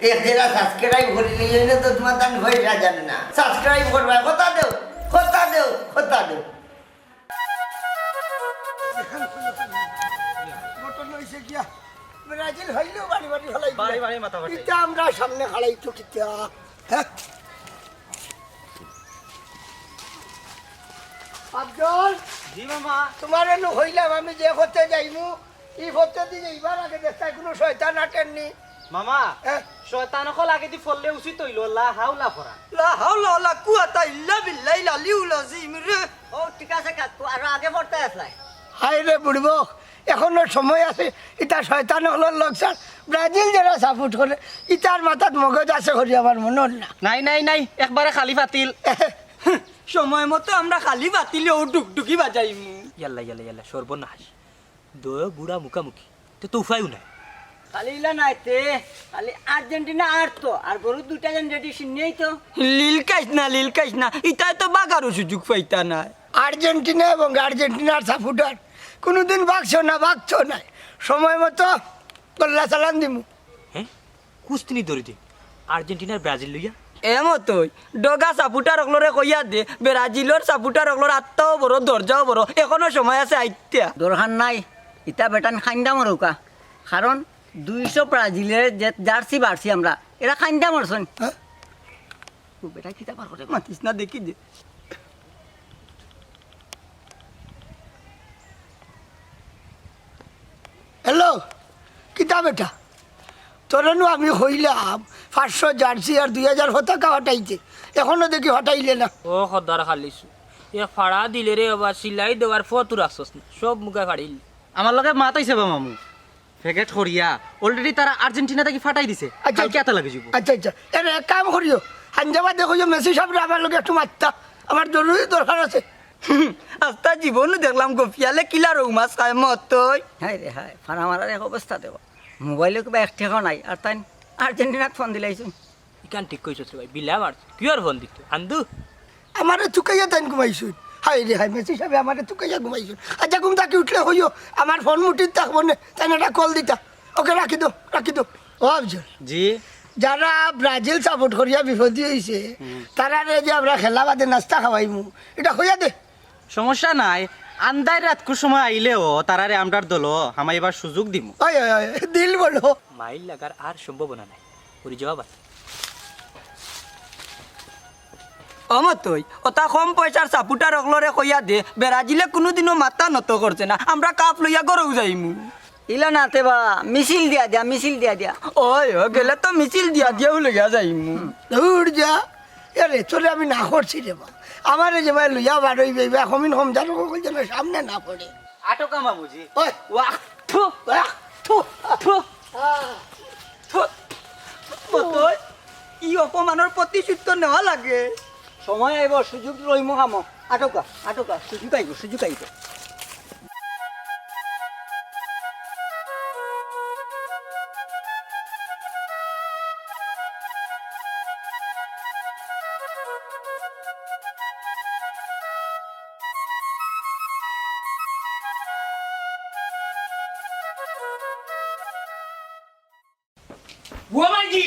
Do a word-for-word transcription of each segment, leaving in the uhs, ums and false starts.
এক জেলা সাবস্ক্রাইব করি নিয়ে এনে তো তোমার তান পয়সা জানে না। সাবস্ক্রাইব করবা, কথা দেও, কথা দেও, কথা দেও। ঘটনা হইছে গিয়া, ব্রাজিল হইলেও বাড়ি বাড়ি হলাই বাড়ি বাড়ি মাথা ফাটাই। ইটা আমরা সামনে খাড়াই তো কিতা? হ্যাঁ? আব্দুল, জি মামা। তোমারে নু কইলাম আমি যে পথে যাইমু, ই পথে দি যাইবার আগে দেখতায় কুনু শয়তান আটেননি। মামা, হ্যাঁ? শয়তান অকল আগেদি পড়লে উচিত অইলো, লা হাওলা পড়া। লা হাওলা ওয়ালা কুওয়াতা ইল্লা বিল্লাহিল আলিউল আজিম রে। ও, ঠিক আছে কাকু, আরো আগে পড়তে আসলাই। হায় রে বুড়বো, এখনো সময় আছে, ইতা শয়তান অকলর লগ ছাড়। ব্রাজিল যেরা সাপোর্ট করে, ইতার মাথাত মগজ আছে করি আমার মনে অর না। নাই, নাই, নাই, একবারে খালি বাতিল। সময় মতো আমরা খালি বাতিলেও ডুগডুগি বাজাইমু। ইয়াল্লা, ইয়াল্লা, ইয়াল্লা, সর্বনাশ। দুইও বুড়া মুখামুখি, তে তো উপায়ও নাই। খালি ইলা নায় তে, খালি আর্জেন্টিনা আর তো, আর গরু দুইটা জন রেডি সিন্নেই তো। লিলকাইস না, লিলকাইস না, ইতায় তো বাগারও সুযোগ পাইতা নায়। আর্জেন্টিনা এবং আর্জেন্টিনার সাপোর্টার কুনুদিন বাগছো না, বাগছো নায়। সময় মতো গল্লা চালান দিমু। হ্যাঁ? কুস্তিনি ধরি দে। আর্জেন্টিনার ব্রাজিল লইয়া? এ মতই, ডগা সাপোর্টার অকলরে কইয়া দে, ব্রাজিলর সাপোর্টার অকলর আত্মাও বড়, দরজাও বড়, এখনো সময় আছে আইতা। দরকার নাই, ইতা বেটান খাইন্দা মরুকা। কারণ দুইশো ব্রাজিলের যে জার্সি বাড়ছি আমরা, এরা খাইন্দা মরছইন। হ্যাঁ? ও বেটা কিতা বার করে মাতিস না দেখি যে। হ্যালো, কিতা বেটা? তোরে নু আমি কইলাম পাঁচশো জার্সি আর দুই হাজার পতাকা ফাটাইতে, এখনো দেখি ফাটাইলে না। ও খদ্দার খালিছু, এ ফাড়া দিলে রে বাবা, সিলাই দেওয়ার ফতু রাখছস না, সব মুখে ফাড়িল। আমার লগে মাত অইছে বা মামু, প্যাকেট করিয়া already তারা আর্জেন্টিনা থাকি ফাটাই দিছে। আচ্ছা, কালকে আতা লাগি যাইব। আচ্ছা, আচ্ছা, এর এক কাম করিও, হাঞ্জাবা দেখো যে মেসি সাহেবরা আমার লগে একটু মাত্তা, আমার জরুরি দরকার আছে। আস্তা জীবনও দেখলাম গফিয়ালে কিলা রৌ মাছ খায় মতই। হায় রে হায়, ফানা মারার এক অবস্থা দেবা। মোবাইলো কিবা এক টেকাও নাই, আর তাইন আর্জেন্টিনাত ফোন দিলাইছুন। ইখান ঠিক কইছস রে ভাই, বিলা মারছ। কিওর ফোন দিত? আন্দু? আমারে তুকাইয়া তাইন ঘুমাইছুন। হায় রে হায়, মেসি সাহেব আমারে তুকাইয়া ঘুমাইছুন। আচ্ছা, ঘুম থাকি উঠলে কইও, আমার ফোন মুঠিত থাকবো নে, তাইন একটা কল দিতা। ওকে, রাখি দেও, রাখি দেও। ও আফজল। জি। যারা ব্রাজিল সাপোর্ট করিয়া বিপদী অইছে, হুম। তারারে যে আমরা খেলা বাদে নাস্তা খাওয়াইমু, ইটা কইয়া দে। সমস্যা নাই, আন্দাইর রাতকুর সময় আইলেও তারারে আমরার দলো হামাইবার সুযোগ দিমু। ওই, ওই, ওই, দিল বলো। মাইর লাগার আর সম্ভাবনা নাই। ওরে জবাব আছে। অমতই, ওটা কম পয়সার সাপোর্টার অকলরে কইয়া দে, ব্রাজিলে কুনুদিনও মাথা নত করছে না, আমরা কাপ লইয়া ঘরও যাইমু। ইলা নাতে বা, মিছিল দিয়া দিয়া, মিছিল দিয়া দিয়া। ওই, ও গেলে তো মিছিল দিয়া দিয়াও লইয়া যাইমু। দূর যা। এরে, তোরে আমি না করছি রে বা। আমারে যে ভাই লইয়া বার হইবে, ভাই কমিন কম জানো কই যেন সামনে না পড়ে। আটকা মামুজি। ওই। ওয়াক, থু, ওয়াক, থু, থু, থু। মতই, ই অপমানর প্রতিশোধ তো নেওয়া লাগে। সময় আইব, সুযোগ লইমু হামো। আটকা, আটকা, সুযোগ আইব, সুযোগ আইব। ও মাইজি!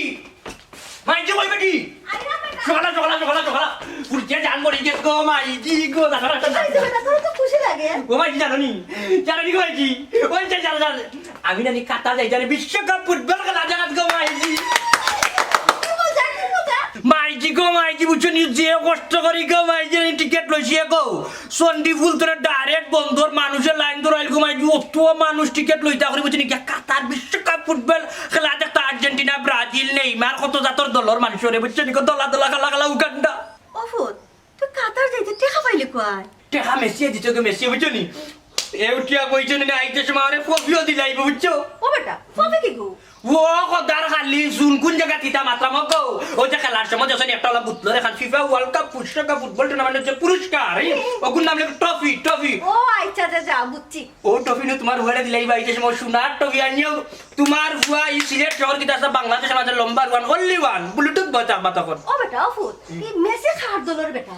মাইজি কই বেটি? আরে না বেটা। সকালা, সকালা, সকালা, সকালা। ফুলকে জান মরি গেছে গো মাইজি গো, জানো না? এই যে বেটা, তোর তো খুশি লাগে। ও মাইজি জানো নি? জানো নি গো মাইজি? ওই যে জানো, জানো। আমি নানি কাতার যাই, জানি বিশ্বকাপ ফুটবল খেলা জাগাত গো মাইজি। কি মজা, কি মজা? মাইজি গো মাইজি, বুঝছো নি? যে কষ্ট করি গো মাইজি, আমি টিকিট লইছি গো। সন্ডি ফুল তোরা ডাইরেক্ট বন্দর মানুষের লাইন ধরাইল গো মাইজি, অত মানুষ টিকিট লইতা করি বুঝছো নি? গিয়া কাতার বিশ্বকাপ ফুটবল খেলা দেখতা আর্জেন্টিনা, ব্রাজিল, নেইমার, কত জাতর দলর মানুষ রে বুঝছো নি? দলা দলা কালা কালা উগান্ডা। ও ফুত, তুই কাতার যাইতে টেকা পাইলি কই? টেকা মেসিয়ে দিছে গো মেসিয়ে বুঝছো নি? এ উঠিয়া কইছো নি আইতে সময় আরে ফফিও দিলাইব বুঝছো? ও বেটা, ফফি কি গো? ও খদার খালি শুন কোন জায়গা কিতা মাত্রা মগো? ওই যে খেলার সময় যখন একটা হলো বুতলো রে খান FIFA World Cup পুরস্কার ফুটবল টুর্নামেন্টের যে পুরস্কার, এই, ওগুর নাম লেখে ট্রফি, ট্রফি। ও আচ্ছা, আচ্ছা, যা, বুঝছি। ও ট্রফি নিয়ে তোমার হুয়ারে দিলাই বা এই যে সময় সোনার ট্রফি আনিও তোমার হুয়া এই সিলেট শহর কিতা আছে বাংলাদেশের মাঝে number one, only one, Bluetooth বাজা বাতা কর। ও বেটা, ও ফুত, এই মেসি খার দলর বেটা।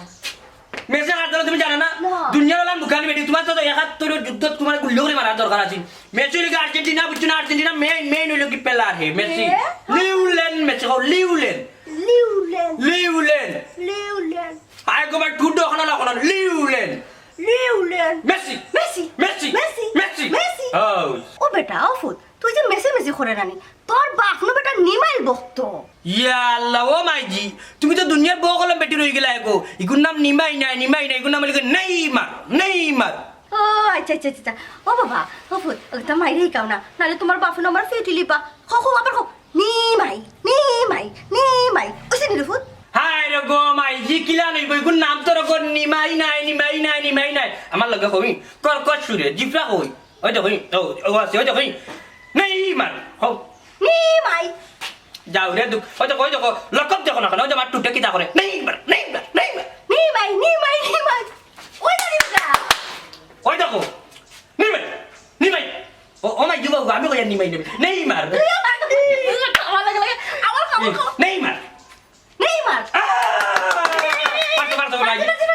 মেসি কার দল তুমি জানো না? না। দুনিয়ার অলার মুখানি বেটি, তুমার তো একাত্তর যুদ্ধত তুমার গুল্লি করি মারার দরকার আছিল। মেসি অইলো আর্জেন্টিনা, বুঝছো না? আর্জেন্টিনা মেইন, মেইন অইলো কি প্লেয়ার হে, মেসি। এ? লিওনেল মেসি, কও, লিওনেল। লিওনেল। লিওনেল। লিওনেল। আয় গো ভাই, ঠুটো খানা না খানা, Lionel. Lionel. Messi. Messi. Messi. Messi. Messi. Messi. ও। ও বেটা, ও ফুত, তুই যে মেসি মেসি করে রানি, তোর বাপ নু বেটা নিমাইল ভক্ত। ইয়া আল্লাহ, ও মাইজি, তুমি তো দুনিয়ার বউ কলম বেটি রই গেলা গো। ইগুর নাম নিমাই নায়, নিমাই নায়, ইগুর নাম অইলো নেইমার, নেইমার। ও আচ্ছা, আচ্ছা, আচ্ছা, আচ্ছা। ও বাবা, ও ফুত, ও তো মাইরে কাও না, নাহলে তুমার বাপ নু আমার ফিটিলিবা। কও, কও, আবার কও। নিমাই, নিমাই, নিমাই। ওই যে নিরু ফুত। হায় রে গো মাইজি, কিলা নইবো, ইগুর নাম তো রে গো নিমাই নায়, নিমাই নায়, নিমাই নায়। আমার লগে কই, কর্কশ সুরে, জিফরা কই। ওই দেখো, ও, ও আছে, ওই দেখো। নেইমার, হো। নিমাই। যাও রে, দুঃখ। ওই দেখো, ওই দেখো, লকব দেখো না কেন, ওই যে আমার টুটে কিতা করে। Neymar, Neymar, Neymar. Nimai, Nimai, Nimai. ওই দেখো, ওই দেখো। ওই দেখো। নিমাই, নিমাই। ও, ও মাই, যুবক, আমি কই আর নিমাই, নিমাই। নেইমার। আমার লাগে লাগে, আমার খাবো, খাবো। নেইমার। নেইমার। আহ! ফাটছো, ফাটছো,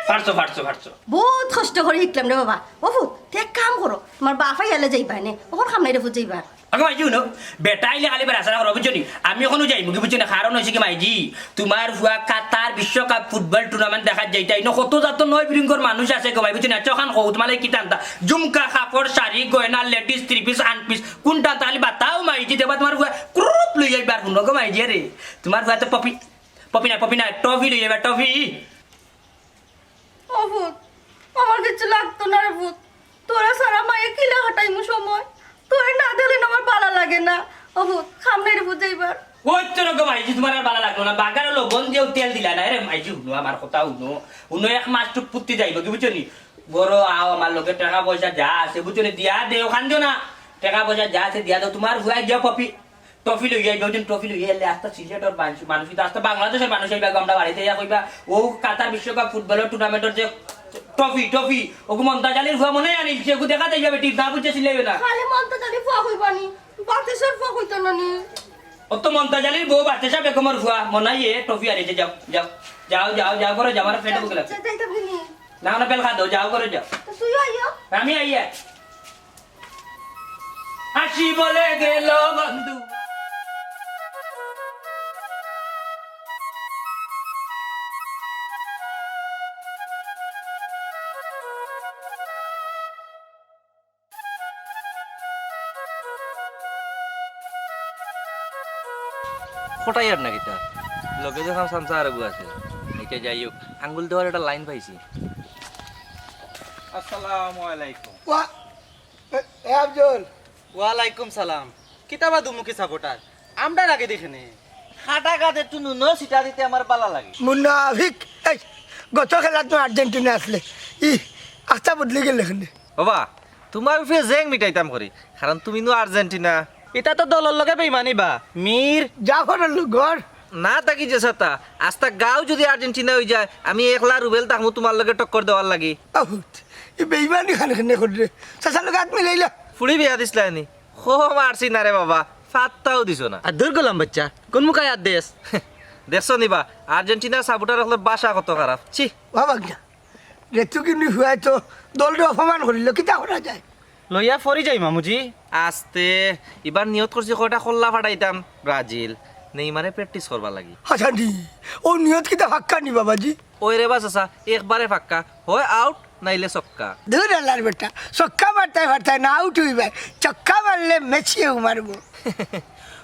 ফাটছো, ফাটছো, ফাটছো। বহুত কষ্ট করি শিখলাম রে বাবা। ও ফুত, তে এক কাম করো, তুমার বাপ আইলে যাইবায় নে, অখন কাম নাই রে ফুত যাইবার। আগো মাইজি হুনো, বেটা আইলে খালি বেড়াছেড়া করো, বুঝছো নি? আমি অখনো যাইমুগি, বুঝছো নি? কারণ অইছে কি মাইজি, তুমার ফুয়া কাতার বিশ্বকাপ ফুটবল টুর্নামেন্ট দেখাত যাইতা, ইনো কত জাত নয় বিরুঙ্গর মানুষ আছে গো মাই, বুঝছো নি? আচ্ছা, অখান কও, তুমার লাগি কিতা আনতা? ঝুমকা, কাপড়, শাড়ি, গয়না, লেডিস, থ্রি পিস, আনপিস, কুনটা আনতা? খালি বাতাও মাইজি, দেখবা তুমার ফুয়া ক্রুপ লইয়া আইবার, হুনো গো মাইজি রে। তুমার ফুয়া তো পপি পপি না, পপি না, টফি লই আইবা, টফি। ও ফুত, আমার কিচ্ছু লাগতো না রে ফুত। তোরে ছাড়া মায়ে কিলা কাটাইমু সময়? তোরে না দেখলে না আমার ভালা লাগে না। ও ফুত, কাম নাই রে ফুত যাইবার। ওই তো রে গো মাইজি, তুমার আর ভালা লাগলো না। বাগারো লবণ দিয়াও তেল দিলা না। এরে মাইজি, হুনো আমার কথা, হুনো। হুনো, এক মাস টুক ফুত্তি যাইবোগি, বুঝছো নি? বড় আও আমার লগে, টেকা পয়সা যা আছে, বুঝছো নি? দিয়া দেও, কান্দিও না। টেকা পয়সা যা আছে দিয়া দেও। তুমার ফুয়ায় গিয়া পপি টফি লইয়া আইবা, ওইদিন টফি লইয়া আইলে আস্তা সিলেটর মানুষ, মানুষ কিন্তু আস্তা বাংলাদেশর মানুষ আইবা, আমরা বাড়িত আইয়া কইবা, "ও কাতার বিশ্বকাপ ফুটবলর টুর্নামেন্টর যে টফি, টফি, ওগু মন্তাজ আলীর ফুয়া মনে আনিলছে, ওগু দেখা যাইবা বেটি, না বুঝছে চিল্লাইও না।" খালি মন্তাজ আলীর ফুয়া কইবা নি, বাতেশার ফুয়া কইতো না নি। ও তো মন্তাজ আলীর বউ বাতেশা বেগমর ফুয়া, মনাই এ টফি আনিছে, যাও, যাও, যাও, যাও, যাও, করো, যাও, আমার ফ্রেন্ড বুকে লাগছে। যা-, যাইতাম নি। না, না, বেল খা দাও, যাও, করো, যাও। তো তুইও আইও। আমি আইয়া। হাসি বলে গেল বন্ধু। কটাই আর না কিতা? লগে যখন সামসা আর গু আছে। এটা যাই হোক, আঙ্গুল দেওয়ার একটা লাইন পাইছি। আসসালামু আলাইকুম। ওয়া-, এ, এ আফজল। ওয়ালাইকুম সালাম। কিতা বা দুমুখী সাপোর্টার? আমরার আগে দেখে নে। খাটা কাতে একটু নুনও ছিটা দিতে আমার বালা লাগে। মুনাফিক, এই, গত খেলাত তো আর্জেন্টিনা আসলে। ই, আস্তা বদলি গেল এখানে। বাবা, তুমার উপরে জেং মিটাইতাম করি, কারণ তুমি নু আর্জেন্টিনা। ইতা তো দলর লগে বেইমানি বা, মির। জাফরর লগে ঘর। না থাকি যে সাতা, আস্তা গাঁও যদি আর্জেন্টিনা অই যায়, আমি একলা রুবেল থাকমু তুমার লগে টক্কর দেওয়ার লাগি। আহুত, ই বেইমানি খান খানে করে রে। চাচার লগে হাত মিলাইলা। ফুড়ি বিয়া দিছলা নি? খো মারছি না রে বাবা, ফাত্তাও দিছো না। আর দূর গোলাম বাচ্চা, কোন মুখায় আর দেশ? দেখছো নি বা, আর্জেন্টিনার সাপোর্টার অকলর ভাষা কত খারাপ। ছি। বাবা গিয়া। রেতু কিন্তু হুয়াই তো দলরে অপমান করিল, কিতা করা যায়? লইয়া ফরি যাই মামুজি। আস্তে, ইবার নিয়ত করছি কয়টা কল্লা ফাটাইতাম ব্রাজিল, নেইমারে প্র্যাকটিস করবার লাগি। হাসানি, ও নিয়ত কিতা ফাক্কা নি বাবাজি? ওই রে বা চাচা, একবারে ফাক্কা, হয় আউট নাইলে ছক্কা। দূর আল্লার বেটা, ছক্কা মারতায় পারতায় না, আউট অইবায়। ছক্কা মারলে মেসিও মারবো।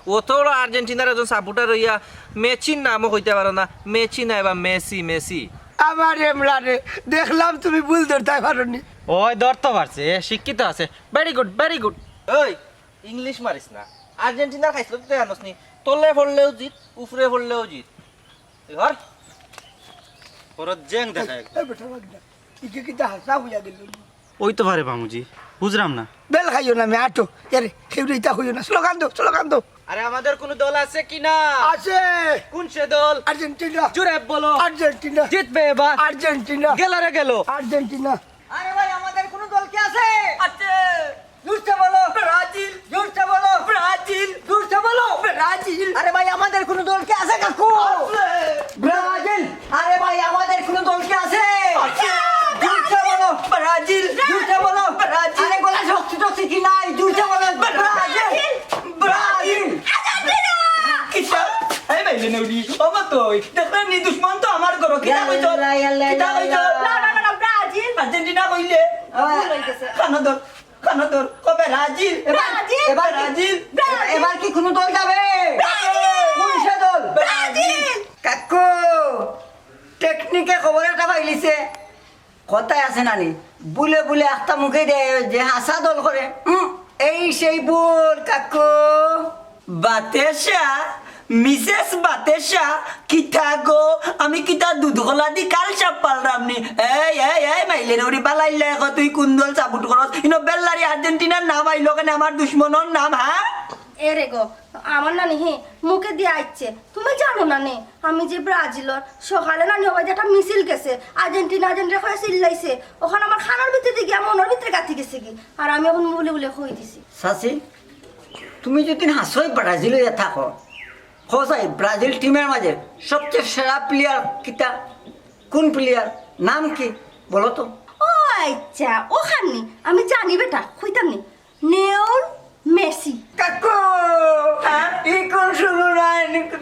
ও তো ওরা আর্জেন্টিনার একজন সাপোর্টার অইয়া মেসির নামও কইতা পারো না, মেসি নায় বা মেসি, মেসি। আমার এমরানে, দেখলাম তুমি ভুল ধরতায় পারো নি। ওই ধরতো পারছে, এ শিক্ষিত আছে। Very good, very good। ওই, ইংলিশ মারিস না। আর্জেন্টিনার খাইছলত তো জানোস নি, তলে পড়লেও জিত, উপরে পড়লেও জিত। এই ঘর। ওরা জেং দেখা এক। এ বেটা, বাদ দে। ইকে কিতা হাসা হইয়া গেল? ওই তো পারে বামুজি, বুঝলাম না। বেল খাইও না, মে আটো। এরে, কেউ ইতা হইও না। স্লোগান দাও, স্লোগান দাও। আরে, আমাদের কোনো দল আছে কি না? আছে। কোন সে দল? আর্জেন্টিনা। জোরে বলো। আর্জেন্টিনা। জিতবে এবার। আর্জেন্টিনা। গেল রে গেল। আর্জেন্টিনা। আরে ভাই, আমাদের কোনো দল কি আছে? আছে। জোরসে বলো। ব্রাজিল। জোরসে বলো। ব্রাজিল। জোরসে বলো। ব্রাজিল। আরে ভাই, আমাদের কোনো দল কি আছে, কাকু? আছে। ব্রাজিল। আরে ভাই, আমাদের কোনো দল কি আছে? আছে। ও মা তুই, দেখলে নি দুশমন তো আমার ঘরো। কিতা কইছো? আল্লাহ, আল্লাহ, কিতা আল্লাহ, কইছো? আল্লাহ। না, না, না, না, ব্রাজিল। আর্জেন্টিনা কইলে? আহ। ভুল অই গেছে। কানো ধর, কানো ধর। ও ব্রাজিল। এবার, ব্রাজিল। এবার কি, ব্রাজিল। এবার কি কুনু দল যাবে? ব্রাজিল। কোন সে দল? ব্রাজিল। কাকু, টেকনিকে খবর একটা পাইলিছে। কথায় আছে নানি, বুলে বুলে আখতা মুখে দেয় যে হাছা দল করে। উম, এই সেই ভুল, কাকু। বাতেশা, মিসেস বাতেশা, কিতা গো? আমি কিতা দুধ কলা দি কাল সাপ পালরাম নি? এই, এই, এই, মাইলে রে, ওরে বালাইল্লা, এখন তুই কোন দল সাপোর্ট করস? ইনো বেল্লারি আর্জেন্টিনার নাম আইলো কেনে, আমার দুশমনর নাম, হ্যাঁ? এ রে গো, আমার নানি হে মুখে দিয়া আইছে, তুমি জানো না নি? আমি যে ব্রাজিলর, সকালে নানি ওবায় যে একটা মিছিল গেছে, আর্জেন্টিনা, আর্জেন্টিনা করে চিল্লাইছে, ওখান আমার খানোর ভিতরে গিয়া মনোর ভিতরে গাঁথি গেছে কি, আর আমি এখন বুলে বুলে কই দিছি। চাচি, তুমি যদি হাছাউ ব্রাজিল অইয়া থাকো, কও চাই, ব্রাজিল টিমর মাঝে সবচেয়ে সেরা প্লেয়ার কিতা? কোন প্লেয়ার? নাম কি? বলো তো। ও আচ্ছা, ওখান নি, আমি জানি বেটা, কইতাম নি। নেউল মেসি। কাকু, হ্যাঁ? ই কোন শুরু না,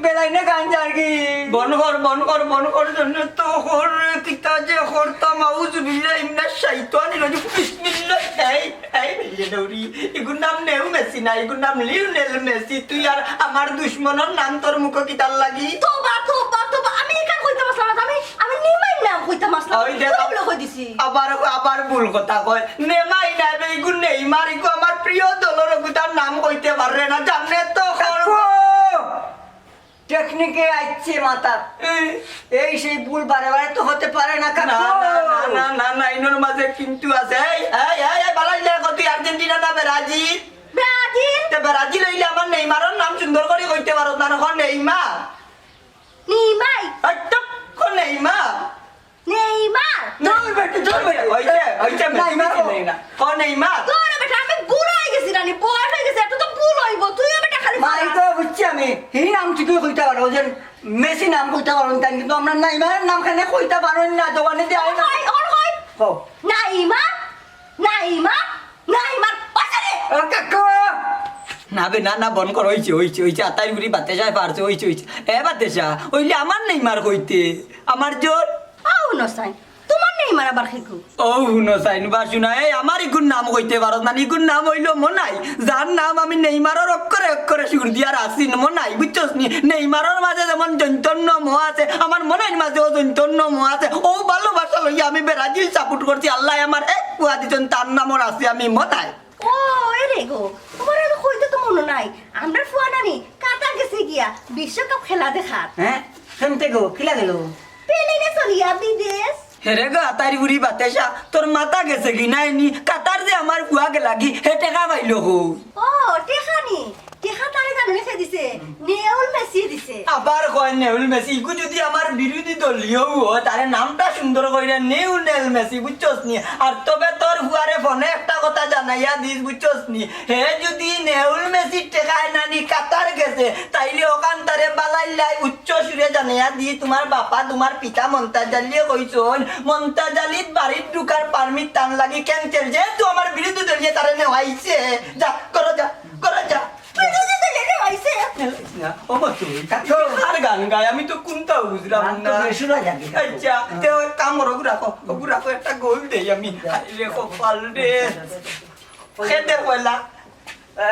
বেলাই না গান জাগি। বন কর, বন কর, বন কর, জন্য তো কর, কিতা যে করতাম, আউযু বিল্লাহি মিনাশ শাইতানির রাজিম, বিসমিল্লাহ। এই, এই, এই, দৌড়ি, ইগুর নাম নেউ মেসি না, ইগুর নাম লিওনেল মেসি। তুই আর আমার দুশমনর নাম তোর মুখো কিতার লাগি? তোবা, তোবা, তোবা, আমি ইখান কইতাম আছলাম না, আমি, আমি নিমাইর নাম কইতাম আছলাম, ওই দেখ, তোর বলে কই দিছি। আবার, আবার ভুল কথা কয়। নেমাই না বে, ইগু নেইমার, ইগু আমার প্রিয় দলর, ইগু তার নাম কইতে পারে না, জানে তো করবো। টেকনিকে আইছে মাথা। এই। এই সেই ভুল বারে বারে তো হতে পারে না, না, কাকু। না, না, না, না, না, ইনোর মাঝে কিন্তু আছে। এই, এই, এই, এই, বালাই দেখো, তুই আর্জেন্টিনা না ব্রাজিল? ব্রাজিল। তে ব্রাজিল অইলে আমার নেইমারর নাম সুন্দর করি কইতে পারো না, এখন নেইমার। নেইমাই। এই, চুপ, কোন নেইমার? নেইমার। দূর বেটি, দূর বেটি। ওই যে, ওই যে, নেইমার। নেইমার। ও নেইমার। দূর বেটা, আমি বুড়া অই গেছি নানি, বয়স অই গেছে, একটু তো ভুল অইবো। তুইও বেটা খালি মারি তো বুঝছি আমি। হি নাম ঠিকই কইতা পারো, ওই যে মেসি নাম কইতা পারো না, কিন্তু আমরা নেইমারর নাম কেনে কইতা পারো না, জবানে দিয়ে আয় না। ওর কই, ওর কই? কও। নাইমা, নাইমা, নাইমা, ওই যে রে। ও কাকু। না বে, না, না, বন্ধ কর, অইছে, অইছে, অইছে, আতাইর গুড়ি বাতাসায় পারছে, অইছে, অইছে। এ বাতাসা, অইলে আমার নেইমার কইতে, আমার জোর। ও হুনো চাইন, তোমার নেইমার আবার কিগু? ও হুনো চাইন, বা শুনা, এই আমার ইগুর নাম কইতে পারো না, ইগুর নাম অইলো মনাই, যার নাম আমি নেইমারর অক্ষরে অক্ষরে সুর দিয়া রাখছি, মনাই, বুঝছস নি? নেইমারর মাঝে যেমন চৈতন্য ম আছে, আমার মনাইর মাঝেও চৈতন্য ম আছে। ও ভালোবাসা লইয়া আমি ব্রাজিল support করছি, আল্লায় আমার এক পুয়া দিছইন, তার নামও রাখছি আমি মনাই। ও, এরে গো, তোমার আমি কইতে তো মনো নাই। আমরার ফুয়া নানি কাতার গেছে গিয়া বিশ্বকাপ খেলা দেখার। হ্যাঁ? কেমতে গো? কিলা গেল? প্লেনে চড়িয়া বিদেশ। হেরে গো, আতাইর বুড়ি বাতাসা, তোর মাথা গেছে গি নাই নি? কাতার যে আমার ফুয়া গেলা গি, হে টেকা পাইলো কই? ও, টেকা নি? টেকা তারে জানো কে দিছে? নেউল মেসি দিছে। আবার কয় নেউল মেসি, ইগু যদি আমার বিরোধী দলীয় অয়, তারে নামটা সুন্দর কইরা নেউল নেল মেসি, বুঝছস নি? আর তবে তোর ফুয়ারে ফোনে একটা কথা জানাইয়া দিস, বুঝছস নি? হে যদি নেউল মেসির টেকায় নানি কাতার গেছে, তাইলে ওখান তারে বালাইল্লাই উচ্চ সুরে জানাইয়া দি, তোমার বাপা, তোমার পিতা মন্তাজ আলীয়ে কইছইন, মন্তাজ আলীর বাড়িত ঢুকার permit তান লাগি cancel, যেহেতু আমার বিরোধী দলীয় তারে নেওয়াইছে। যা, করো যা, করো যা। বিরোধী দলীয় নেওয়াইছে। না, ও মা তুই, কাকু। আর গান গায়, আমি তো কোনটাও বুঝলাম গান তো না। বেসুরা লাগে, কাকু। আচ্ছা, হ্যাঁ। তে এক কাম করো, ওগু রাখো, ওগু রাখো, একটা গোল দেই আমি। আরে কপাল রে। খেতে পয়লা।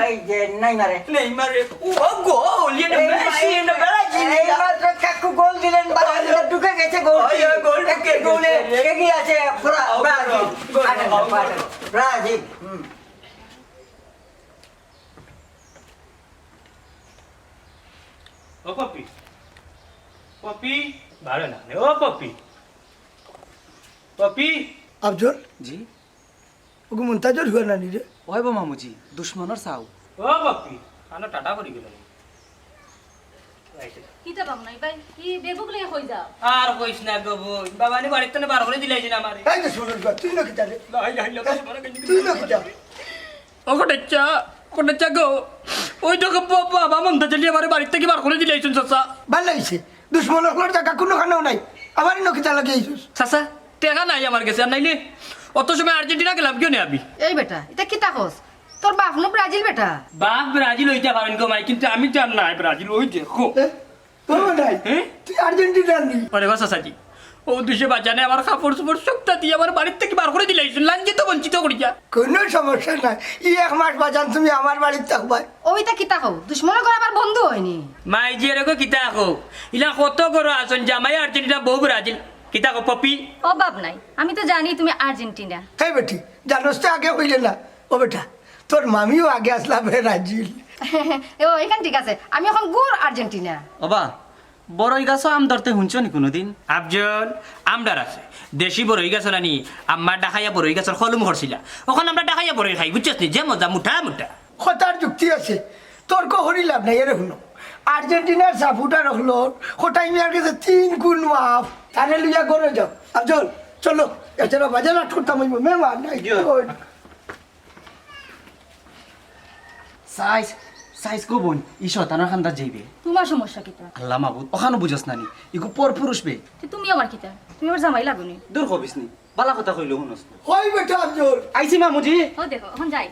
এই যে নেইমারে। নেইমারে। ও গোল, ইয়ে না এই মেসি, এই না বেড়াইছি। এই মাত্র কাকু গোল দিলেন, বারো মিনিট ঢুকে গেছে গোল। ওই, ওই, গোল ঢুকে একটি গোলে গেছে। এগিয়ে আছে ব্রা-, ও, ব্রাজিল। গোল, আট আন্ডার, গোল, আট আন্ডার। গোল। ব্রাজিল। হুম। ও পপি। পপি। বারো না, ও পপি। পপি। আফজল। জি। ওগু মন্তাজর ফুয়া নানি রে। ওই বা মামুজি, দুশমনর চাও। ও বাপি, আনো টাটা করি গেল। কিতা বাপ নাই ভাই, কি বেবুক লইয়া কই যাও? আর কইস না গো বইন, বাবা নি বাড়ির তনে বার করি দিলাইছইন আমারে। এই যে শুনুন গো, তুই না কিতা রে? লা ইলাহা ইল্লাল্লাহ, এই, তুই না কিতা? ও কটাচ্চা, কটাচ্চা গো, ওই দেখো বা-, বাবা মন্তাজ আলী আমারে বাড়ির থাকি বার করি দিলাইছইন চাচা। ভালা অইছে, দুশমন অকলর জাগা কুনুখানেও নাই। আবার ইনো কিতা লাগি আইছস? চাচা, টেকা নাই আমার গেছে, আর নাইলে অত সময় আর্জেন্টিনা গেলাম কিয়নে আমি? এই বেটা, ইতা কিতা কস? তোর বাপ নু ব্রাজিল বেটা। বাপ ব্রাজিল অইতা পারইন গো মাই, কিন্তু আমি তো আর নায় ব্রাজিল, ওই দেখো। এ? ও নাই, হ্যাঁ? তুই আর্জেন্টিনার নি? ওরে গো চাচাজি, ও দুষে বাজানে আমার কাপড় চোপড় সবটা দিয়া আমার বাড়ির থাকি বার করি দিলাইছইন, লাঞ্ছিত বঞ্চিত করিয়া। কোনো সমস্যা নাই, ই এক মাস বাজান তুমি আমার বাড়িত থাকবায়। ওইটা কিতা কও? দুশমনর ঘর আবার বন্ধু অয়নি। মাই যে রে গো কিতা কও? ইলা কত ঘর আছইন, জামাই আর্জেন্টিনা, বউ ব্রাজিল। কিতা কও পপি? অভাব নাই, আমি তো জানি তুমি আর্জেন্টিনা। হে বেটি, জানোস তো আগে কইলে না। ও বেটা, তোর মামিও আগে আছলা ব্রাজিল। ও, ইখান ঠিক আছে, আমি অখন গুড় আর্জেন্টিনা। ওবা, বড়ই গাছো আম ধরতে হুনছো নি কুনুদিন? আফজল, আম ডার আছে। দেশি বড়ই গাছ নানি, আম্মা ডাকাইয়া বড়ই গাছর কলম করছিলা। অখন আমরা ডাকাইয়া বড়ই খাই, বুঝছস নি? যে মজা, মুটা মুটা। কথার যুক্তি আছে, তর্ক করি লাভ নাই। এরে হুনো, আর্জেন্টিনার সাপোর্টার অকলর কটাই মিয়ার গেছে তিন গুণ মাফ। তারে লইয়া ঘরো যাও। আফজল, চলো, এছাড়া বাজার আট করতাম অইবো, মেহমান নাই। জি। ওই। সাইজ, সাইজ গো বইন, ই শয়তানর কান্দাত যাইবে। তোমার সমস্যা কিতা? আল্লাহ মাবুদ, অখানও বুঝস না নি? ইগু পর পুরুষ বে। তে তুমি আমার কিতা? তুমি আমার জামাই লাগো নি? দূর কবিস নি, বালা কথা কইলেও হুনস না। ওই বেটা আফজল। আইছি মামুজি। ও দেখো, অখন যাই।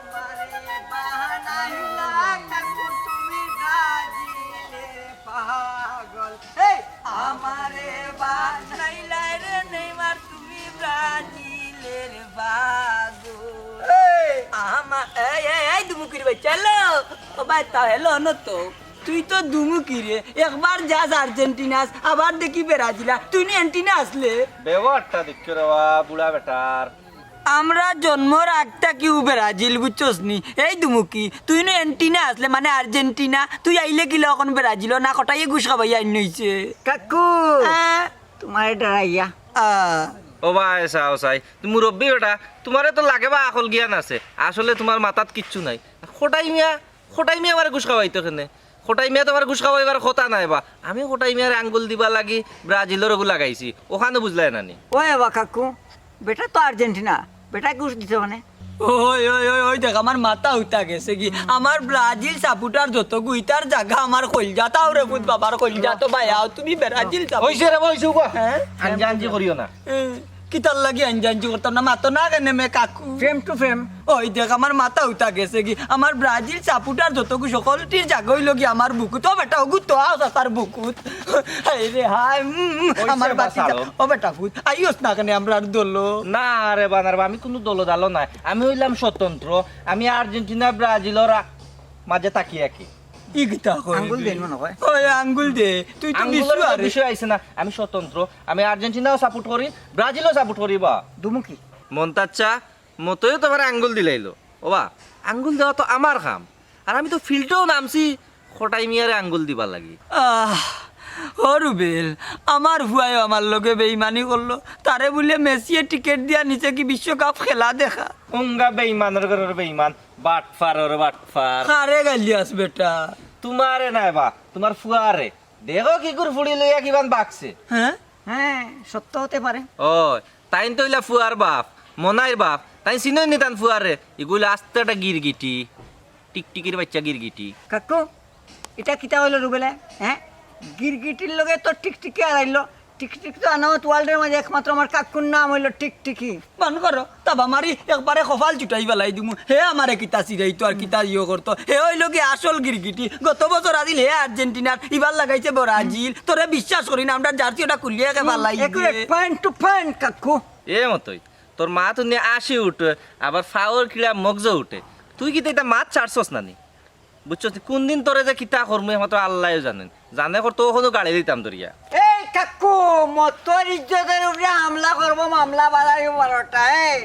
আমারে বানাইলা কাকু তুমি ব্রাজিলের পাগল। এই, আমারে বানাইলা রে নেইমার তুমি ব্রাজিলের পাগল। এই, আমা-, এই, এই, এই, দুমুকির বাচ্চা, হ্যালো। ও ভাই, তা হ্যালো, অনো তো। তুই তো দুমুকি রে, একবার যাস আর্জেন্টিনাস, আবার দেখি ব্রাজিলা। তুই নি অ্যান্টিনা আছলে? ব্যবহারটা দেখছো রে বা, বুড়া বেটার। আমরা জন্মর আগ থাকিউ ব্রাজিল, বুঝছস নি? এই দুমুকি, তুই নি অ্যান্টিনা আছলে, মানে আর্জেন্টিনা, তুই আইলে কিলা অখন ব্রাজিল, না কটাইয়ে ঘুষ খাবাই আইন নইছে? কাকু, হ্যাঁ? তোমারে ডরাইয়া। আ। ও ভাই, চাও চাই, তুমি মুরব্বি বেটা, তোমারে তো লাগে বা আকল জ্ঞান আছে, আসলে তোমার মাথাত কিচ্ছু নাই। কটাই মিয়া, কটাই মিয়া আমারে ঘুষ খাওয়াইতো কেনে? কটাই মিয়া তো আমারে ঘুষ খাওয়াইবার কথা নায় বা। আমি কটাই মিয়ারে আঙ্গুল দিবার লাগি ব্রাজিলর ওগু লাগাইছি, অখানও বুঝলায় না নি? ওই বা কাকু, বেটা তো আর্জেন্টিনা, বেটা ঘুষ দিছে মানে? ওই, ওই, ওই, ওই দেখ, আমার মাথা উতা গেছে গি। আমার ব্রাজিল সাপোর্টার যতগু, ইতার জাগা আমার কইলজা। তাও রে পুত বাবার কইলজা, তো ভাই, আও তুমি ব্রাজিল সাপোর্টার। অইছে রে বা, অইছে গো। হ্যাঁ? আঞ্জা আঞ্জি করিও না। এ, কিতার লাগি আঞ্জা আঞ্জি করতাম না, মাতো না কেনে মে কাকু? Fame to fame। ওই দেখ, আমার মাথা উতা গেছে গি। আমার ব্রাজিল সাপোর্টার যতগু, সকলটির জাগা অইলো গি আমার বুকুত। ও বেটা, ওগু তো আও চাচার বুকুত। হায় রে হায়, উম, উম, অইছে আমার বা বাতি যা-, চালো। ও বেটা পুত, আইওস না কেনে আমরার দলো? না রে বানার বা, আমি কুনু দলো দালো নায়। আমি অইলাম স্বতন্ত্র। আমি আর্জেন্টিনা, ব্রাজিলর আ-, মাঝে থাকি আর কি। ই কিতা কয় আঙ্গুল বে? দেন মনে হয়। ওই আঙ্গুল দে, তুই তো আঙ্গুলর বিষয় তো আরে। বিষয় আইছে না। আমি স্বতন্ত্র। আমি আর্জেন্টিনাও সাপোর্ট করি, ব্রাজিলও সাপোর্ট করি বা। দুমুকি। মন্তাচ্চা, মতইও তোমার আঙ্গুল দিলাইলো। ও বা, আঙ্গুল দেওয়া তো আমার কাম। আর আমি তো ফিল্ডেও নামছি কটাই মিয়ারে আঙ্গুল দিবার লাগি। আহ, ও রুবেল, আমার ফুয়ায়ও আমার লগে বেইমানি করলো। তারে বুলে মেসিয়ে টিকেট দিয়া নিছে কি বিশ্বকাপ খেলা দেখা। উঙ্গা বেইমানর ঘরর বেইমান, বাটফারর বাটফার। কারে গাইলিয়াস বেটা? তোমারে নায় বা, তোমার ফুয়ারে। দেখো কিগুর ফুড়ি লইয়া কিমান বাকছে। হ্যাঁ? হ্যাঁ, সত্য হতে পারে। ও, তাইন তো অইলা ফুয়ার বাপ, মনাইর বাপ, তাইন চিনইন নি তান ফুয়ারে? ইগু অইলা আস্তা একটা গিরগিটি, টিকটিকির বাইচ্চা গিরগিটি। কাকু, ইটা কিতা অইলো রুবেলে? হ্যাঁ, গিরগিটির লগে তো টিকটিকি আড়াইলো। টিকটিকি তো আনামত ওয়ার্ল্ডের মাঝে একমাত্র আমার কাকুর নাম অইলো টিকটিকি। বন্ধ করো, তাবা মারি একবারে কপাল চুটাই ফালাই দিমু। হে আমারে কিতা চিরাইতো আর কিতা ইয়ো করতো। হে অইলো কি আসল গিরগিটি। গত বছর আছিল হে আর্জেন্টিনার, ইবার লাগাইছে ব্রাজিল। তোরে বিশ্বাস করি না, আমরা জার্সি ওটা খুলিয়া একে ফালাই দিয়ে। Accurate, point to point, কাকু। এ মতই, তোর মাত হুনলে হাসি উঠে, আবার ফাওর কিড়া মগজো উঠে। তুই কিতা ইতা মাত ছাড়ছস না নি? বুঝছস নি? কোন দিন তোরে যে কিতা করমু, একমাত্র আল্লায়ও জানইন। জানে করতো, অখনও গাড়ি দিতাম ধরিয়া। এই কাকু, মতর ইজ্জতর উপরে হামলা করবো, মামলা বাড়াইবো বারোটা, এই।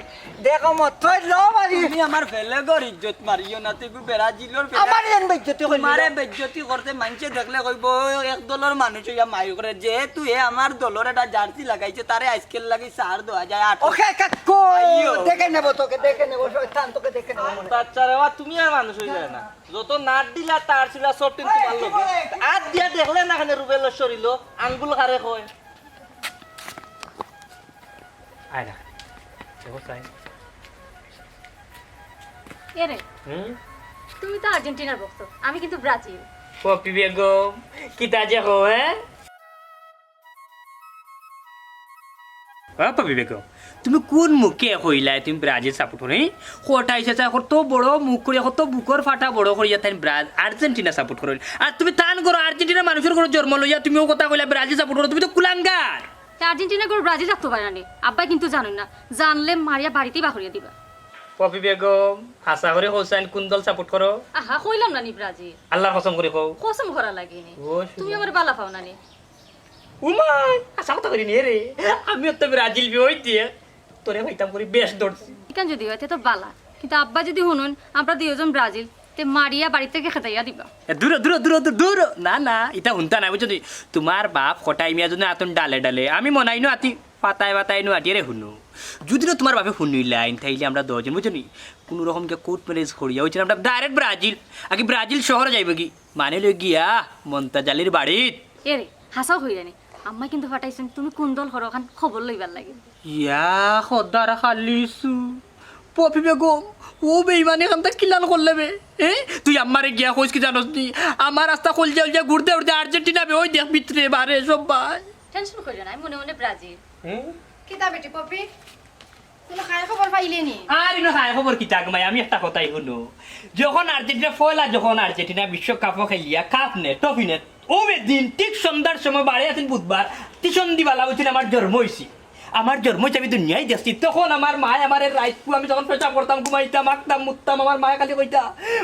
দেখো, মতর লো মারি। তুমি আমার ফেলেগর ইজ্জত মারিও না, তুই ব্রাজিলর ফেলে। আমার যেন বেইজ্জতি করলি। তোমারে বেইজ্জতি করতে মানষে দেখলে কইবো, "এক দলর মানুষ অইয়া মাই করে।" যেহেতু হে আমার দলর একটা জার্সি লাগাইছে, তারে আইজকের লাগি ছাড় দেওয়া যায়, আট। ওকে কাকু, আইও। দেখে নেবো তোকে, দেখে নেবো, শয়তান, তোকে দেখে নেবো মনে। বাচ্চারা, তুমি আর মানুষ অইলে না। যত নাট ঢিলা, তার ছিলা, সব টিন তোমার লগে। আত দিয়া দেখলে না, কেনে রুবেলর শরীলো আঙ্গুল কারে কয়? আয় না। দেখো চাই। এরে, হুম? তুমি তো আর্জেন্টিনার ভক্ত, আমি কিন্তু ব্রাজিল। পপি বেগম, কিতা যে কও, হ্যাঁ? ও পপি বেগম, তুমি কুন মুখে কইলায় তুমি ব্রাজিল সাপোর্ট করো, হি? কটাই চাচায় কত বড় মুখ করিয়া, কত বুকর ফাটা বড় করিয়া তাইন ব্রা-, আর্জেন্টিনা সাপোর্ট করইন। আর তুমি তান করো, আর্জেন্টিনা মানুষর ঘরো জন্ম লইয়া তুমি অউ কথা কইলায় ব্রাজিল সাপোর্ট করো, তুমি তো কুলাঙ্গার। তে আর্জেন্টিনা করো ব্রাজিল থাকতো পারে না নি? আব্বায় কিন্তু জানইন না, জানলে মারিয়া বাড়িতেই বার করিয়া দিবা। পপি বেগম, হাছা করি কও চাইন কুন দল সাপোর্ট করো? আহা, কইলাম না নি ব্রাজিল। আল্লার কসম করি কও। কসম করা লাগে নি। ও, তুমি আমারে বালা পাও না নি? উমাই, হাছা কথা কইরে নি রে। আমিও তো ব্রাজিল বিয়া অইতে। তোরে কইতাম করি বেশ ধরছি। ইখান যদি অয়, তে তো বালা। কিন্তু আব্বা যদি হুনইন, আমরা দুইজন ব্রাজিল, তে মারিয়া বাড়ি থাকি খেদাইয়া দিবা। এ, দূর, দূর, দূর, দূর, দূর। না, না, ইতা হুনতা না, বুঝছো নি? তুমার বাপ কটাই মিয়া যদি আতন ডালে ডালে, আমি মনাই নু আতি, পাতায় পাতায় নু আটিয়ে রে হুনো। যদি না তুমার বাপে হুনিলাইন, তাইলে আমরা দুইজন, বুঝছো নি? কুনু রকম গিয়া কোর্ট ম্যারেজ করিয়া, বুঝছো নি? আমরা ডাইরেক্ট ব্রাজিল, আগে ব্রাজিল শহরে যাইবো কি? মানে লই গিয়া মন্তাজ আলীর বাড়িত। এরে, হাছাউ কইরা নি। আম্মায় কিন্তু ফাটাইছইন, তুমি কুন দল করো, অখান খবর লইবার লাগি। ইয়া খোদার খালিসু। পপি বেগম, অউ বেইমানি কামটা কিলান করলে বে? এ? তুই আম্মারে গিয়া কইস কি জানোস নি? আমার আস্তা কলজা উলজা ঘুরতে উঠতে আর্জেন্টিনা বে, ওই দেখ ভিতরে বারে সব ভাই। টেনশন করিও না, আমি মনে মনে ব্রাজিল। হুম? কিতা বেটি পপি? কুনু খায় খবর পাইলে নি? আর ইনো খায় খবর কিতা গো মাই, আমি একটা কথাই হুনো। যখন আর্জেন্টিনা পয়লা, যখন আর্জেন্টিনা বিশ্বকাপও খেলিয়া কাপ নে, ট্রফি নে, অউ দিন ঠিক সন্ধ্যার সময় বারে আছিল বুধবার, তিসন্দি বালা অউ দিন আমার জন্ম অইছে। আমার জন্ম অইছে, আমি দুনিয়াত দেখছি। তখন আমার মায় আমারে রাইত কু আমি যখন পেশাব করতাম, ঘুমাইতাম, আঁকতাম, মুততাম, আমার মায় খালি কইতা,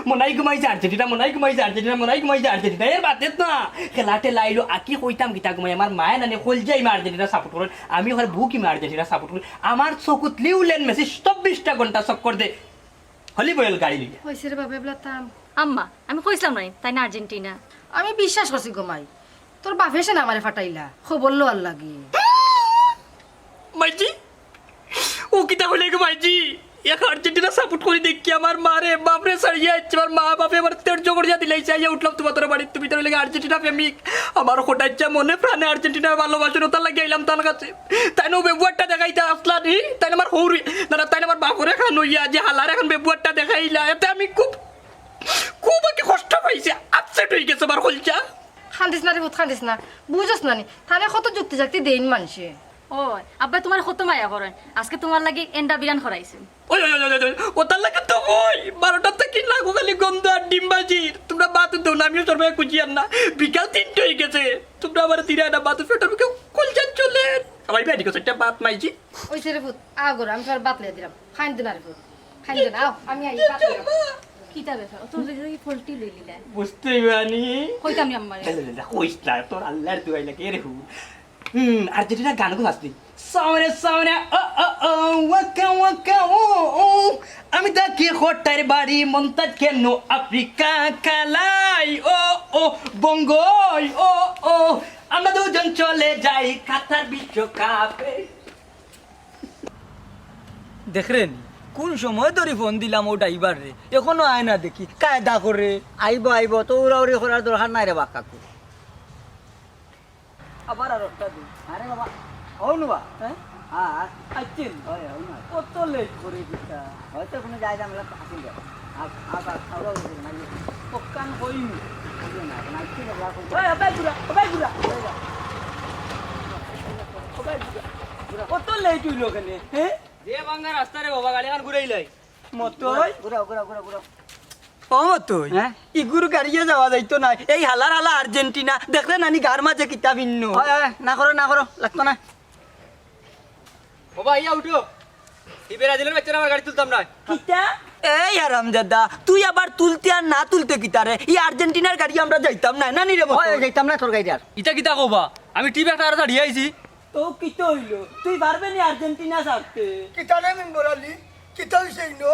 "মনাই ঘুমাইছে আর্জেন্টিনা, মনাই ঘুমাইছে আর্জেন্টিনা, মনাই ঘুমাইছে আর্জেন্টিনা।" এর বাদে না, খেলা টেলা আইলো, আকি কইতাম কিতা ঘুমাই, আমার মায় নানি কলজাই মা আর্জেন্টিনা সাপোর্ট করইন, আমি ওখানে বুকি মা আর্জেন্টিনা সাপোর্ট করইন। আমার চকুত লিওনেল মেসি চব্বিশটা ঘন্টা চক্কর দে। হলি বয়েল গাড়ি লইয়া। কইছে রে বাবা, এবলা থাম। আম্মা, আমি কইছিলাম না নি, তাইন আর্জেন্টিনা। আমি বিশ্বাস করছি গো মাই, তোর বাপে সে না আমারে ফাটাইলা, খবর লওয়ার লাগি। মাইজি, ও কিতা কইলে গো মাইজি? এক আর্জেন্টিনা সাপোর্ট করি দেখি আমার মারে, বাপরে ছাড়িয়া আইছে, আমার মা বাপে আমার তের জগড়িয়া দিলাইছে, আইয়া উঠলাম তোমার তোর বাড়িত, তুমি তার লাগি আর্জেন্টিনা প্রেমিক। আমার কটাইচ্ছা মনে প্রাণে আর্জেন্টিনার ভালোবাসা, ওটার লাগি আইলাম তার কাছে। তাইন অউ বেবুয়ারটা দেখাইতা আছলা নি, তাইন আমার হৌরি, না, না, তাইন আমার বাপরে খান অইয়া যে হালার এখন বেবুয়ারটা দেখাইলা, এতে আমি খুব, খুব আর কি কষ্ট পাইছি, আপসেট অই গেছে আমার কলজা। কান্দিস না রে পুত, কান্দিস না, বুঝস না নি, তারে কত যুক্তি জাক্তি দেইন মানষে। ওই, আব্বায় তুমারে কত মায়া করইন, আজকে তুমার লাগি এন্ডা বিরান করাইছইন। ওই, ওই, ওই, ওই, ওই, ওই, ওটার লাগি তো ওই বারোটা থাকি লাগো খালি গন্ধ আর ডিমবাজির। তুমরা বাদ দেও না, আমিও সর্বে খুঁজি আর না। বিকাল তিনটা অই গেছে, তুমরা আমারে দিরায় না, বাদ পেটর মুখে কলজা চলে। আমার বেটি গেছে একটা বাত মাইজি। ওই সে রে পুত, আ গরু, আমি তোর বাত লইয়া দিলাম। খাইন দে না রে পুত, খাইন দে না, আও, আমি আই, বাত লইয়া। কিতা ব্যাপার? ও তোর দেখি দেখি ফল্টি লইলি না। বুঝতে পারি। কইতাম নি আম্মারে। না, না, না, কইস না, তোর আল্লার দোয়াই লাগে, এরে হু। হুম, আর যেটা গান গুলো আসলি। সামনে, সামনে, ও, ও, ও, ওয়াকা, ওয়াকা, ও, ও। আমি থাকি কটাইর বাড়ি, মন্তাজ কেন আফ্রিকা কালাই, ও, ও, বঙ্গই, ও, ও। আমরা দুজন চলে যাই কাতার বিশ্বকাপে। দেখরে নি, কুন সময় ধরি ফোন দিলাম অউ ড্রাইভাররে, এখনো আয় না দেখি, কায়দা করে। আইবো, আইবো, তো উড়াউড়ি করার দরকার নাই রে বা কাকু। আবার আর একটা দিন। আরে বাবা, অউ নু বা? হ্যাঁ? আর? আইছেন? হয়, অউ নু। কত লেট করে দিতা? হয়তো কুনু যায় ঝামেলা তো আসেন যায়। আর, আর, আর, আর, আর, আর, আর, পক্কান হইনি। হইল না, এখন আইছেন, ওরা কই? ওই, ওই, ঘুরা, ওই, ঘুরা, ওই, ঘুরা। ওই, ঘুরা। কত লেট অইলো অখানে, হ্যাঁ? যে ভাঙ্গা রাস্তা রে বাবা, গাড়ি খান ঘুরাইলাই। মতই? ঘুরাও, ঘুরাও, ঘুরাও, ঘুরাও। ও মতই? হ্যাঁ? ইগুর গাড়িয়ে যাওয়া যাইতো না। এই হালার হালা আর্জেন্টিনা। দেখরে না নি গার মাঝে কিতা ভিন্ন। হয়, হয়, না করো, না করো, লাগতো না। ও ভাই, ইয়া উঠো। ই ব্রাজিলর বাচ্চারা আমার গাড়ি তুলতাম না। কিতা? এই হারামজাদা, তুই আবার তুলতে আর না তুলতে কিতা রে? ই আর্জেন্টিনার গাড়ি আমরা যাইতাম না, না নি রে মতই? হয়, যাইতাম না তোর গাড়ি আর। ইতা কিতা কবা? আমি টিপ একটা আরো ছাড়িয়ে আইছি। তো কিতা অইলো? তুই পারবে নি আর্জেন্টিনা ছাড়তে? কিতা রে মেম্বার আলী? কিতা অইছে ইনো?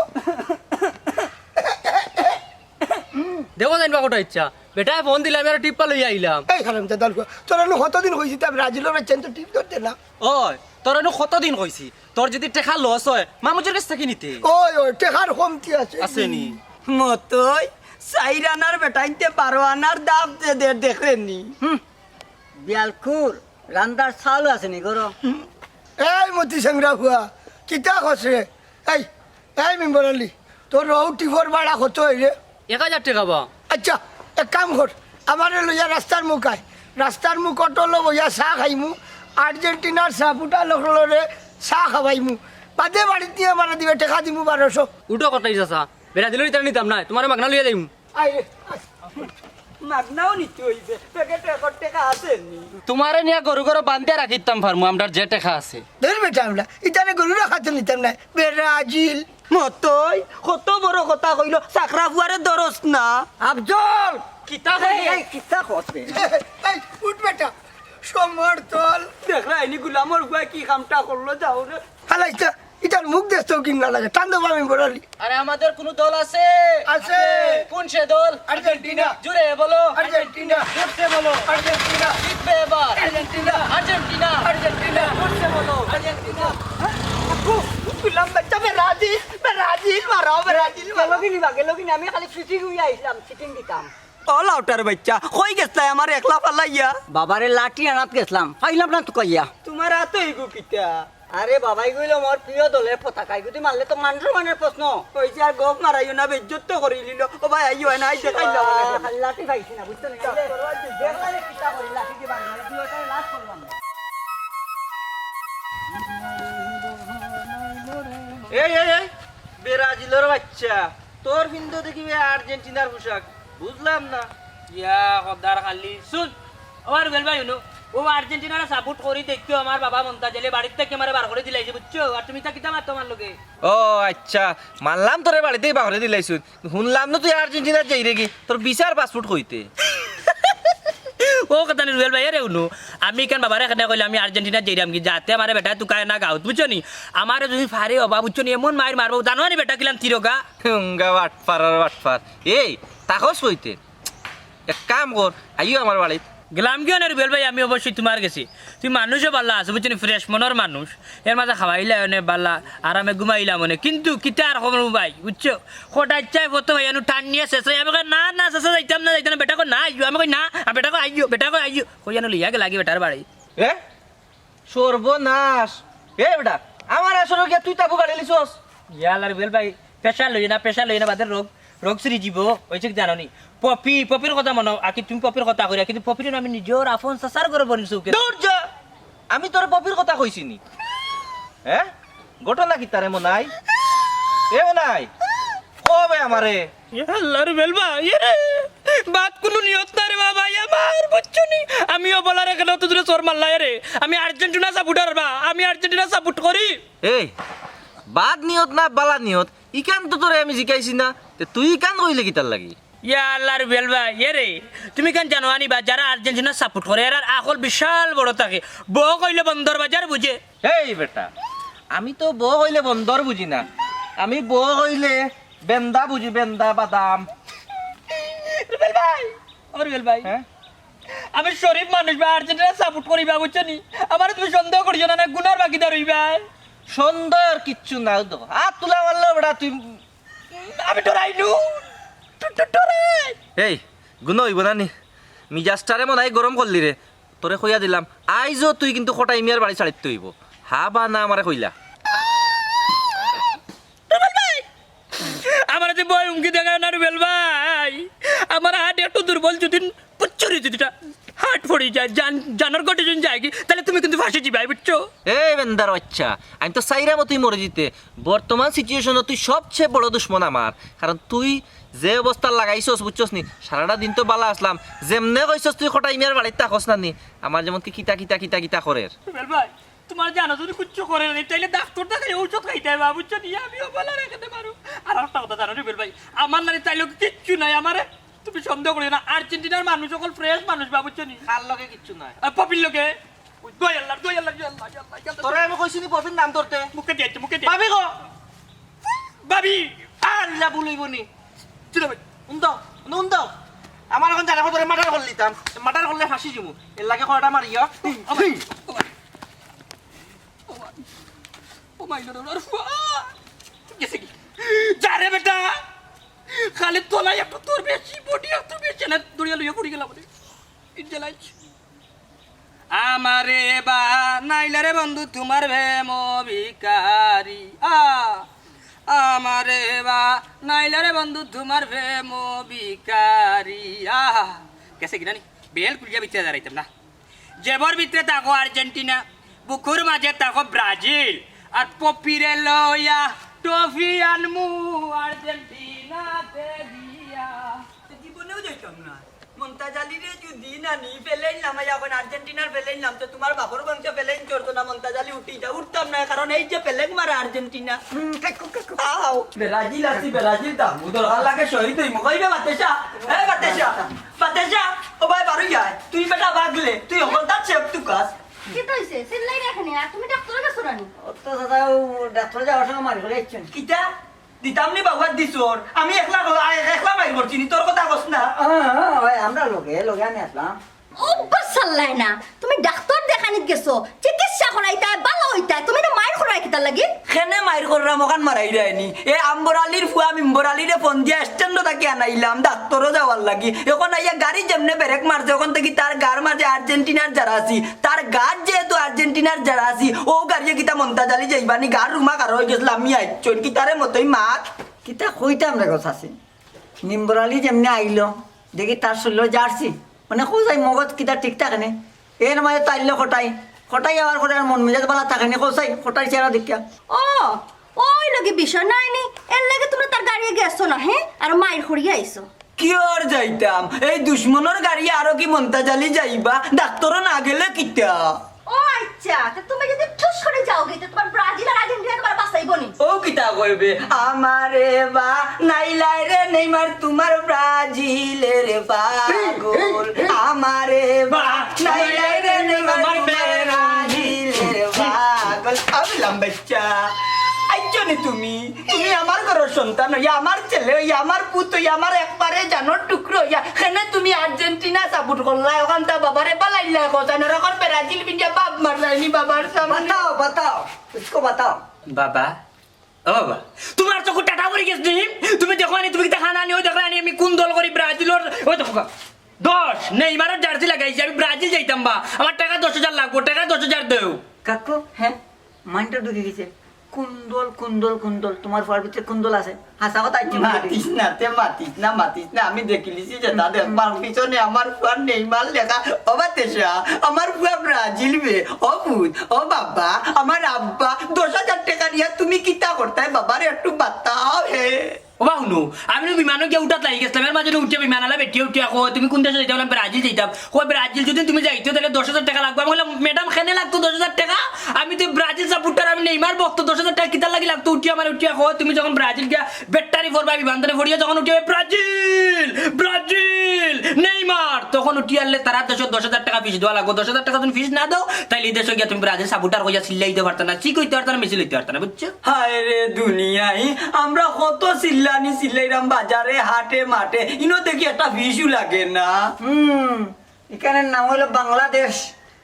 দেখো যাইন বা কটাইচ্ছা। বেটায় ফোন দিলাম, আমি আর টিপ্পা লইয়া আইলাম। এই হারামজাদা, তোরে নু কতদিন কইছি, তা ব্রাজিলর বাচ্চা তো টিপ ধরতে না। ওই, তোরে নু কতদিন কইছি, তোর যদি টেকা লস হয়, মামুজের কাছ থাকি নিতে। ওই, ওই, টেকার কমতি আছে। আছে নি? মতই, চাইর আনার বেটাইন্তে বারো আনার দাম দে, দে, দেখরে নি। হুম। বিয়ালকুর, রান্দার চাউল আছে নি ঘরো? এই মতি সেংরা ফুয়া, কিতা কস রে? এই, এই মেম্বার আলী, তোর অউ টিপর ভাড়া কত অয় রে? এক হাজার টেকা বা। আচ্ছা, এক কাম কর, আমারে লইয়া রাস্তার মুখ আয়, রাস্তার মুখ অটোলো বইয়া চা খাইমু, আর্জেন্টিনার সাপোর্টার অকলরে চা খাওয়াইমু, বাদে বাড়িত নিয়া আমারে দিবে, টেকা দিমু বারোশো। উঠো কটাই চাচা, বেড়া দিল ইতারে নিতাম না, তুমারে মাগনা লইয়া যাইমু। আয় রে, আয়। মাগনাও নিতে অইবে, প্যাকেটে এখন টেকা আছে নি? তুমারে নিয়া গরু গরু বান্ধিয়া রাখিতাম পারমু, আমরার যে টেকা আছে। ধর বেটা, আমরা ইতারে গরু রাখাত নিতাম না, বেড়া আজিল। মতই, কত বড় কথা কইলো, চাকরা ফুয়ারে ধরস না। আফজল! কিতা কইলে? এই, এই, কিতা কস বে? এই, উঠ বেটা, সমর তল। দেখরা, ইনি গুলামর ফুয়া কি কামটা করলো, যাও রে। হালাইস্তা, ইতার মুখ দেখতেও ঘিন্না লাগে, টান দেবো আমি বড়ালি। আরে, আমাদের কোনো দল আছে? আছে। কোন সে দল? আর্জেন্টিনা। জোরে বলো। আর্জেন্টিনা। জোরসে বলো। আর্জেন্টিনা। জিতবে এবার। আর্জেন্টিনা। আর্জেন্টিনা। আর্জেন্টিনা। জোরসে বলো। আর্জেন্টিনা। গুলাম বাচ্চা ব্রাজিল, ব্রাজিল মারাও, ব্রাজিল মারাও। গেল কি নি বা, গেল কি নি? আমি খালি ফিটিং হইয়া আইলাম, ফিটিং দিতাম। ও লাউটার বাচ্চা, কই গেছলায় আমারে একলা ফালাইয়া? বাবারে লাঠি আনাত গেছলাম, পাইলাম না তুকাইয়া। তুমার আতো ইগু কিতা? আরে বাবা, ইগু অইলো মোর প্রিয় দলের পতাকা, ইগুদি মারলে তো মান সম্মানের প্রশ্ন। কইছি আর গপ মারাইও না, বেইজ্জত তো করি লিলো। ও ভাই, আইও না, আই দেখাইলাম। আহ, লাঠি পাইছি না, বুঝছো নি? দেখলাম রে, কিতা করি, লাঠি দি বাড়ি মারি, দুইটারে লাশ করলাম। এই, এই, এই, ব্রাজিলর বাচ্চা, তোর ফিন্দো দেখি বে আর্জেন্টিনার পোশাক, বুঝলাম না। ইয়া খোদার খালি, শুন, ও আর রুবেল ভাই, হুনো, ও আর্জেন্টিনারে সাপোর্ট করি দেখিও আমার বাবা মন্তাজ আলী বাড়ির থাকি আমারে বার করি দিলাইছে, বুঝছো? আর তুমি তা কিতা মারতো আমার লগে? ও আচ্ছা, মানলাম তোরে বাড়িতেই বার করি দিলাইছইন। হুনলাম না তুই আর্জেন্টিনাত যাইরে গি, তোর ভিসার পাসপোর্ট কইতে? ও কথা নি রুবেল ভাই, এরে হুনো, আমি ইখান বাবারে কেনে কইলাম আমি আর্জেন্টিনাত যাইরাম গি, যাতে আমারে বেটায় তুকায় না গাউত, বুঝছো নি? আমারে যদি ফারে বাবা, বুঝছো নি, এমন মাইর মারবো, জানো নি বেটা কিলান তিরোগা? হুঙ্গা বাটপার আর বাটপার। এই, থাকস কইতে? এক কাম কর, আইও আমার বাড়িত। গেলাম গিয়া না রুবেল ভাই, আমি অবশ্যই তুমার গেছে। তুমি মানুষও ভালা আছো, বুঝছো নি, ফ্রেশ মনর মানুষ। এর মাঝে খাওয়াইলায় অনে ভালা, আরামে ঘুমাইলাম অনে। কিন্তু কিতা আর খবর ভাই, বুঝছো? কটাই চাই ফটো ভাই, এনু টান নিয়া শেষ অই। আমি কই, "না, না, শেষে যাইতাম না, যাইতাম না।" বেটা কয়, "না, আইও।" আমি কই, "না।" বেটা কয়, "আইও।" বেটা কয়, "আইও।" কই এনু লইয়া গেলাগি বেটার বাড়ি। এ? সর্বনাশ। এ বেটা, আমার আসরে গিয়া তুই তাবু গাড়ি লিছস? ইয়া আল্লাহ রুবেল ভাই, প্রেশার লইও না, প্রেশার লইও না, বাদে রোগ, রোগ সিরি জীব, অইছে কি জানো নি? পপি, পপির কথা মনো, আকি তুমি পপির কথা কইরা, কিন্তু পপিরে আমি নিজর আফন চাচার ঘরো বনির চউখে। দূর যা! আমি তোরে পপির কথা কইছি নি? হ্যাঁ? ঘটনা কিতা রে মনাই? এ মনাই, কবে আমারে? ইয়া আল্লাহ রুবেল ভাই, এরে, বাদ কুনু নিয়ত না রে বাবা, আমার বুঝছো নি? আমিও বলার এখানে অত দূরে চোর মারলা, এরে। আমি আর্জেন্টিনা সাপোর্টার বা, আমি আর্জেন্টিনা সাপোর্ট করি। এই, বাদ নিয়ত না বালা নিয়ত, ইখান তো তোরে আমি জিকাইছি না, তে তুই ইখান কইলে কিতার লাগি? ইয়া আল্লাহ রুবেল ভাই, এরে, তুমি কেন জানো আনি বা, যারা আর্জেন্টিনা সাপোর্ট করে, এরার আকল বিশাল বড় থাকে। ব কইলে বন্দর বাজার বুঝে। এই বেটা, আমি তো ব কইলে বন্দর বুঝি না, আমি ব কইলে বেন্দা বুঝি, বেন্দা বাদাম। রুবেল ভাই, ও রুবেল ভাই, হ্যাঁ? আমি শরীফ মানুষ বা, আর্জেন্টিনা সাপোর্ট করি বা, বুঝছো নি? আমারে তুমি সন্দেহ করিও না, না গুনার বাকিদার অইবায়। সন্দেহর কিচ্ছু না তো। হাত তুলা মারলে বেটা তুই। আমি ডরাই নু। ড-, ড-, ডরাই। এই, গুনা অইবো না নি? মিজাজটারে মনে হয় গরম করলি রে। তোরে কইয়া দিলাম, আইজও তুই কিন্তু কটাই মিয়ার বাড়ি ছাড়িতে অইবো। হা বা না আমারে কইলা। রুবেল ভাই, আমার যে ভয় হুমকি দেখায় না রুবেল ভাই। আমার হার্ট একটু দুর্বল, যদি পুচ্চুরি যদি হার্ট পড়ি যায়, জান, জানর ঘটে যদি যায় কি, তাহলে তুমি কিন্তু ফাঁসি দিবাই, বুঝছো? এই বেন্দার বাচ্চা, আমি তো চাইরাম তুই মরি যিতে। বর্তমান সিচুয়েশনো তুই সবচেয়ে বড় দুশমন আমার, কারণ তুই যে অবস্থা লাগাইছস, বুঝছস নি? সারাটা দিন তো বালা আসলাম, যেমনে কইছস তুই কটাই মিয়ার বাড়িত থাকস না নি, আমার যেমন কি কিতা কিতা কিতা কিতা করের। রুবেল ভাই, তোমার জানো যদি কিচ্ছু করে না, তাইলে ডাক্তার দেখাই ঔষধ খাইতে হবে, বুঝছো নি? আমিও বলা রেখে দে পারো। আর একটা কথা জানো রুবেল ভাই, আমার নানি তাইলে কিচ্ছু নাই, আমারে তুমি সন্দেহ করিও না, আর্জেন্টিনার মানুষ সকল ফ্রেশ মানুষ বা, বুঝছো নি? কার লগে কিচ্ছু নাই। আর পপির লগে। ওই দই আল্লাহ, দই আল্লাহ, দই আল্লাহ, দই আল্লাহ, দই আল্লাহ। তোরে আমি কইছি নি পপির নাম ধরতে? মুখে দিয়ে, মুখে দিয়ে। ভাবি গো। ভাবি। আল্লাহ ভুল অইবো নি। চলো ভাই। উন্দো, উন্দো, উন্দো। আমার এখন জানা তোরে মার্ডার করলিতাম। মার্ডার করলে ফাঁসি দিমু। এর লাগে কয়টা মারিয়া। ও ভাই, ও ভাই, ও ভাই, ও ভাই, লো, লো, লো, লো, আহ! গেছে কি? যা রে বেটা। খালি তলায় একটু তোর বেশি, বডি একটু বেশি, না দড়িয়া লইয়া পড়ি গেলাম রে। ইজ্জত নাই। আমারে বানাইলা রে বন্ধু তোমার প্রেম ভিখারি, আ, আমারে বানাইলা রে বন্ধু তোমার প্রেম ভিখারি, আ। গেছে কি নানি? বেল কুলিয়া ভিতরে দাঁড়াইতাম না। জেবর ভিতরে থাকো আর্জেন্টিনা, বুকুর মাঝে থাকো ব্রাজিল, আর পপিরে লইয়া ট্রফি আনমু আর্জেন্টিনাতে গিয়া। জীবনেও যাইতাম না। মন্তাজ আলীরে যদি না নি, পেলেন নাম, এই এখন আর্জেন্টিনার পেলেন নাম, তো তোমার বাপর বংশ পেলেন চড়তো না, মন্তাজ আলী উঠি যা, উঠতাম না, কারণ এই যে পেলেন মারা আর্জেন্টিনা। হুম, কাকু, কাকু। আও, ব্রাজিল আছি, ব্রাজিল দাম, দরকার লাগে শহীদ হইমু। কইবে বাতেশা, এ বাতেশা, বাতেশা, ও ভাই বারো যায়, তুই বেটা বাগলে, তুই হকল তার সেব তুকাস। কিতা অইছে? চিল্লাই রাখেনি, আর তুমি ডাক্তারর গেছো না নি? ও তো দাদা, ও ডাক্তারর যাওয়ার সময় মারি করে আইছেন। কিতা? দিতাম নি বাবুয়ার দিছর। আমি একলা, একলা মাইর করছি নি, তোর কথা কস না। হ্যাঁ, হ্যাঁ, ভাই, আমরা লগে, লগে আমি আসলাম। ও বাসাল্লাই না, তুমি ডাক্তার দেখানিত গেছো, চিকিৎসা করাইতায়, ভালা অইতায়, তুমি না মাইর করায় কিতার লাগি? কেনে মাইর কররাম, ওখান মারাই দেয়নি। এ আম্বর আলীর ফুয়া মিম্বর আলীরে ফোন দিয়া স্ট্যান্ড থাকি আনাইলাম ডাক্তারও যাওয়ার লাগি। এখন আইয়া গাড়ি যেমনে ব্রেক মারছে, ওখান থাকি তার গার মাঝে আর্জেন্টিনার জার্সি, তার গার যেহেতু আর্জেন্টিনার জার্সি, ও গাড়িয়ে কিতা মন্তাজ আলী যাইবানি, গার রুমা কারো হয়ে গেছিল, আমি আইছন কিতারে মতোই মাত। কিতা কইতাম রে গো চাচি, মিম্বর আলী যেমনে আইলো, দেখি তার শরীর জার্সি, মানে কোথায় মগজ কিতা ঠিক থাকে নি, এর মাঝে তাইলে কটাই, কটাই আবার করে আর মন মিজাজ ভালা থাকে নি, কোথায় কটাই চেহারা দেখিয়া। ও, ওই লগে বিষয় নাই নি, এর লাগি তুমি তার গাড়িয়ে গেছো না, হ্যাঁ? আর মাইর করিয়া আইছো। কি আর যাইতাম, এই দুশমনর গাড়ি আরো কি মন্তাজ আলী যাইবা? ডাক্তারও না গেলে কিতা? ও আচ্ছা, তো তুমি যদি ঠুস করে যাও গিয়া, তো তোমার ব্রাজিল আর আর্জেন্টিনা তোমার বাঁচাইবো নি? ও কিতা কইবে? আমারে বা নাইলাই রে নেইমার, তোমার ব্রাজিলের পাগল। আমারে বা নাইলাই রে নেইমার, তোমার ব্রাজিলের পাগল। আমি লাম্বাইচ্চা। আইছো নি তুমি? তুমি আমার ঘরর সন্তান অইয়া, আমার ছেলে অইয়া, আমার পুত অইয়া, আমার একবারে জানর টুকরো অইয়া, কেনে তুমি আর্জেন্টিনা সাপোর্ট করলায়? ওখান তা বাবারে বালাইলায়, কোথায় না রকম ব্রাজিল পিন্ডিয়া বাপ মারলায়নি বাবার সামনে। বাতাও, বাতাও, উসকো বাতাও। বাবা, ও বাবা, তোমার চোখ টাটা পড়ি গেছে নি? তুমি দেখো নি, তুমি কিতা খানা নি, ওই দেখো নি, আমি কোন দল করি ব্রাজিলর, ওই দেখো গা। দশ, নেইমারর জার্সি লাগাইছি, আমি ব্রাজিল যাইতাম বা, আমার টাকা দশ হাজার লাগবো, টাকা দশ হাজার দেও। কাকু, হ্যাঁ? মাইন্ডটা ঢুকি গেছে। কুন্দল, কুন্দল, কুন্দল। তোমার ফুয়ার ভিতরে কুন্দল আছে। হাছা কথা আইছে। মাতিস না, তে মাতিস না, মাতিস না। আমি দেখিলিছি যেতা দেখবার পিছনে আমার ফুয়ার নেইমার লেখা। ও বাতেশা, আমার ফুয়া ব্রাজিল বে। ও পুত, ও বাবা, আমার আব্বা, দশ হাজার টাকা দিয়া তুমি কিতা করতায়? বাবারে একটু বাতাও হে। ও বা হুনো, আমি নু বিমানো গিয়া উঠাত লাগি গেছলাম, এর মাঝে নু উঠিয়া বিমান আলা বেটিয়ে উঠিয়া কয়, "তুমি কোন দেশো যাইতায়?" বললাম, "ব্রাজিল যাইতাম।" কয়, "ব্রাজিল যদি তুমি যাইতায়, তাইলে দশ হাজার টাকা লাগবো।" আমি বললাম, "ম্যাডাম, কেনে লাগতো দশ হাজার টাকা? আমি তো ব্রাজিল সাপোর্টার, আমি নেইমার ভক্ত, দশ হাজার টাকা কিতার লাগি লাগতো?" উঠিয়া আমার উঠিয়া কয়, "তুমি যখন ব্রাজিল গিয়া ব্যাটারি ফোরবায় বিমান ধরে পড়িয়া যখন উঠিয়া, 'ব্রাজিল, ব্রাজিল, নেইমার,' তখন উঠিয়া আনলে তারা দেশো দশ হাজার টাকা ফিস দেওয়া লাগবো। দশ হাজার টাকা তুমি ফিস না দাও, তাইলে এই দেশো গিয়া তুমি ব্রাজিল সাপোর্টার কইয়া চিল্লাইতে পারতা না, চিক অইতে পারতা না, মিছিল অইতে পারতা না, বুঝছো?" হায় রে দুনিয়াই, আমরা কত চিল্লানি চিল্লাইরাম বাজারে, হাটে, মাঠে, ইনো দেখি একটা ফিসও লাগে না। হুম, ইখানর নাম অইলো বাংলাদেশ।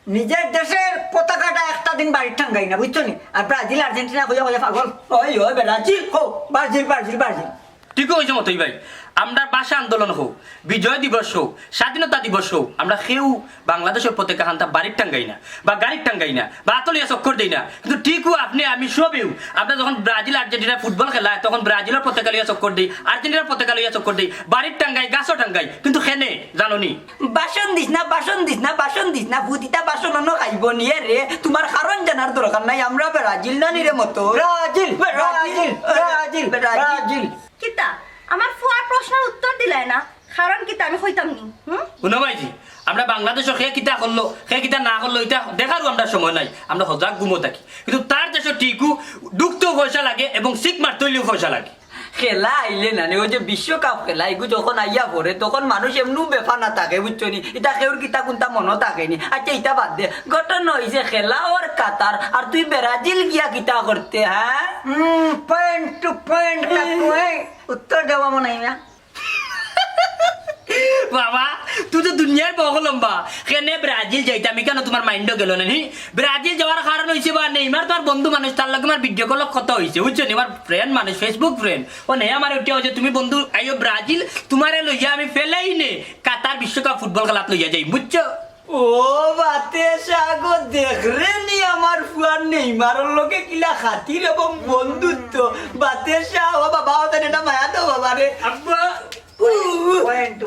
নিজর দেশর পতাকাটা একটা দিন বাড়িত টাঙ্গাই না, বুঝছো নি? আর ব্রাজিল, আর্জেন্টিনা কইয়া কইয়া পাগল। ওই, ওই, ব্রাজিল। কও, ব্রাজিল, ব্রাজিল, ব্রাজিল। ঠিক অইছে মতই ভাই, আমরা ভাষা আন্দোলন হোক, বিজয় দিবস হোক, স্বাধীনতা দিবস হোক, আমরা কেউ বাংলাদেশর পতাকা খান্তা বাড়িত টাঙ্গাই না, বা গাড়িত টাঙ্গাই না, বা আতো লইয়া চক্কর দেই না। কিন্তু ঠিকউ আপনে আমি সবেউ, আমরা যখন ব্রাজিল আর্জেন্টিনা ফুটবল খেলায়, তখন ব্রাজিলর পতাকা লইয়া চক্কর দেই, আর্জেন্টিনার পতাকা লইয়া চক্কর দেই, বাড়িত টাঙ্গাই, গাছো টাঙ্গাই। কিন্তু কেনে জানো নি? ভাষণ দিস না, ভাষণ দিস না, ভাষণ দিস না, ফুতিতা ভাষণ অনো খাইবো নি রে। তোমার কারণ জানার দরকার নাই, আমরা ব্রাজিল নানি রে মতো। Brazil, Brazil, Brazil, Brazil. কিতা? আমার ফুয়ার প্রশ্নর উত্তর দিলায় না, কারণ কিতা আমি কইতাম নি? হুম? হুনো ভাইজি, আমরা বাংলাদেশো কে কিতা করলো, কে কিতা না করলো, ইটা দেখারও আমরা সময় নাই। আমরা হজাগ ঘুমো থাকি। কিন্তু তার দেশো ঠিকউ ঢুকতেও পয়সা লাগে এবং সিক মারতে অইলেও পয়সা লাগে। খেলা আইলে না নে, ওই যে বিশ্বকাপ খেলা, এগু যখন আইয়া পড়ে, তখন মানুষ এমনু বেফানা থাকে, বুঝছো নি? ইটা কেউর কিতা কুন্তা মনো থাকে নি। আচ্ছা, ইটা বাদ দে, ঘটনা অইছে খেলা ওর কাতার, আর তুই ব্রাজিল গিয়া কিতা করতে, হ্যাঁ? হুম, point to point, কাকু, এই উত্তর দেওয়া মনে হয় না। বাবা, তুই তো দুনিয়ার বড় লম্বা। কেনে ব্রাজিল যাইতাম, ইখানো তোমার মাইন্ডও গেল না নি? ব্রাজিল যাওয়ার কারণ অইছে বা নেইমার তোমার বন্ধু মানুষ, তার লগে আমার ভিডিও কল কথা অইছে, বুঝছো নি? আমার ফ্রেন্ড মানুষ, Facebook ফ্রেন্ড। ও নেই আমার উঠিয়া অইছে, "তুমি বন্ধু আইও ব্রাজিল, তোমারে লইয়া আমি ফেলাই নে কাতার বিশ্বকাপ ফুটবল খেলাত লইয়া যাই", বুঝছো? ও বাতেশা গো, দেখরে নি আমার ফুয়ার নেইমারর লগে কিলা খাতির এবং বন্ধুত্ব। বাতেশা, ও বাবা, ও তাই এটা মায়া দাও বাবা রে। আব্বা,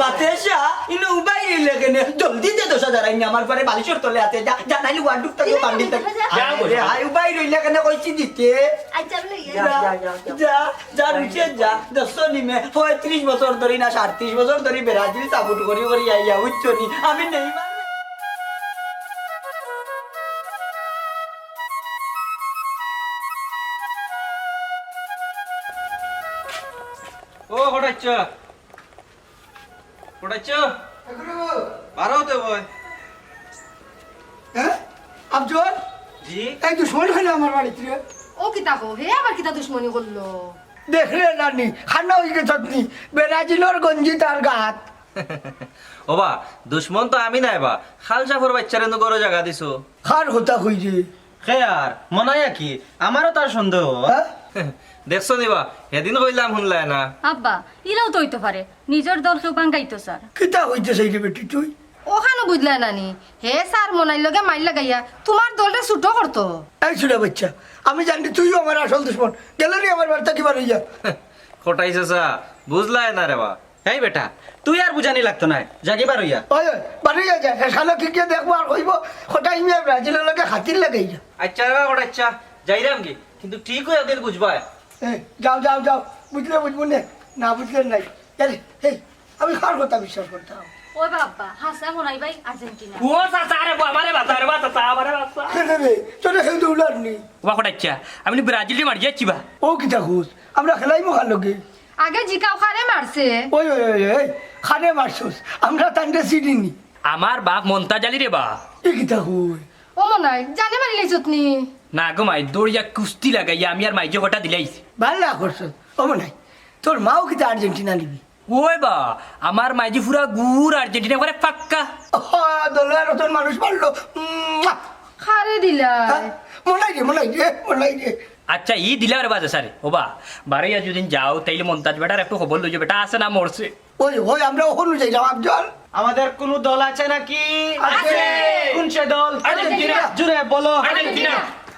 বাতেশা, ইনো উবাই রইলে কেনে? জলদি দে দশ হাজার আইন, আমার পরে বালিশর তলে আছে। যা, যা, নাইলে ওয়ার্ডরোব থাকি বান্ডিল থাকি। যা, আরে, হায়, উবাই রইলে কেনে কইছি দিতে। আচ্ছা, বলে, ইয়ে। যা, যা, যা, যা। যা, যা, রুচে যা। দশ নিমে, পঁয়ত্রিশ বছর ধরি না, সাঁইত্রিশ বছর ধরি ব্রাজিল সাপোর্ট করি করি আইয়া, বুঝছো নি? আমি নেইমার। ও, কটাইচ্ছ? কটাইচ্ছ? এগুলো বারো তো বয়। হ্যাঁ? আফজল? জি? এই দুশমন হইলো আমার বাড়িতে রে। ও কিতা কো? হে আবার কিতা দুশমনি করলো? দেখলে নানি, খানা হয়ে গেছে আপনি। ব্রাজিলর গঞ্জি তার গাত। ওবা, দুশমন তো আমি নায় বা, খালসাফর বাইচ্চারে নু ঘরো জাগা দিছো। কার কথা কই রে? কে আর? মনাইয়া কি? আমারও তার সন্দেহ। হ্যাঁ? দেখছো নি বা, হেদিন কইলাম হুনলায় না। আব্বা, ইলাও তো হইতো পারে, নিজর দল কেউ ভাঙ্গাইতো চার। কিতা কইতে চাই রে বেটি তুই? ওখানো বুঝলায় না নি, হে চার মনাইর লগে মাইর লাগাইয়া তুমার দলরে ছোট করতো। এই ছোট বাইচ্চা, আমি জানি তুইও আমার আসল দুশমন। গেলে নি আমার বাড়িত কিবা রইয়া। কটাই চাচা, বুঝলায় না রে বা। এই বেটা, তুই আর বুঝানি লাগতো নায়, যা গি বার অইয়া। ওই, ওই, বার অইয়া যা। হে শালা কি গিয়া দেখবো আর কইবো, কটাই মিয়া ব্রাজিলর লগে খাতির লাগাইয়া। আচ্ছা রে বা, কটাই চাচা, যাইরাম গি, কিন্তু ঠিক অইয়া দিন বুঝবায়। এ, যাও, যাও, যাও, বুঝলে বুঝবো নে, না বুঝলে নাই। আরে, এই, আমি কার কথা বিশ্বাস করতাম? ওই বাবা, হাছা মনাই ভাই আর্জেন্টিনা। ও চাচা, আরে বাবা রে বাবা, আরে বাবা, চাচা, আরে বাবা। কেনে রে, তোরে কেউ দৌড়ার নি? ওবা কটাই চাচা, আমি ব্রাজিলরে মারি যাইছি বা। ও কিতা কস? আমরা খেলাইমু কার লগে? আগে জিকাও কারে মারছে? ওই, ওই, ওই, ওই, কারে মারছস? আমরা তানরে চিনি নি। আমার বাপ মন্তাজ আলী রে বা। ই কিতা কই? ও মনাই, জানে মারি লাইছত নি? না গো মাই, দৌড়িয়া কুস্তি লাগাইয়া আমি আর মাইজে কটা দিলাইছি। ভালা করছস। ও মনাই, তোর মাও কিতা আর্জেন্টিনা নিবি? ওই বা, আমার মাইজি পুরা গুড় আর্জেন্টিনা করে পাক্কা। আহা, দোলা রতন মানুষ মারলো। উম, আহ। কারে দিলা? হ্যাঁ? মনাই রে, মনাই রে, মনাই রে। আচ্ছা, ই দিলা রে বাজে সারে। ওবা, বারইয়া যদি যাও, তাইলে মন্তাজ বেটার একটু খবর লইও, বেটা আছে না মরছে? ওই, ওই, আমরা ওখানে যাই, যাও, আফজল। আমাদের কোনো দল আছে নাকি? আছে। কোন সে দল? আর্জেন্টিনা। জোরে বলো। আর্জেন্টিনা।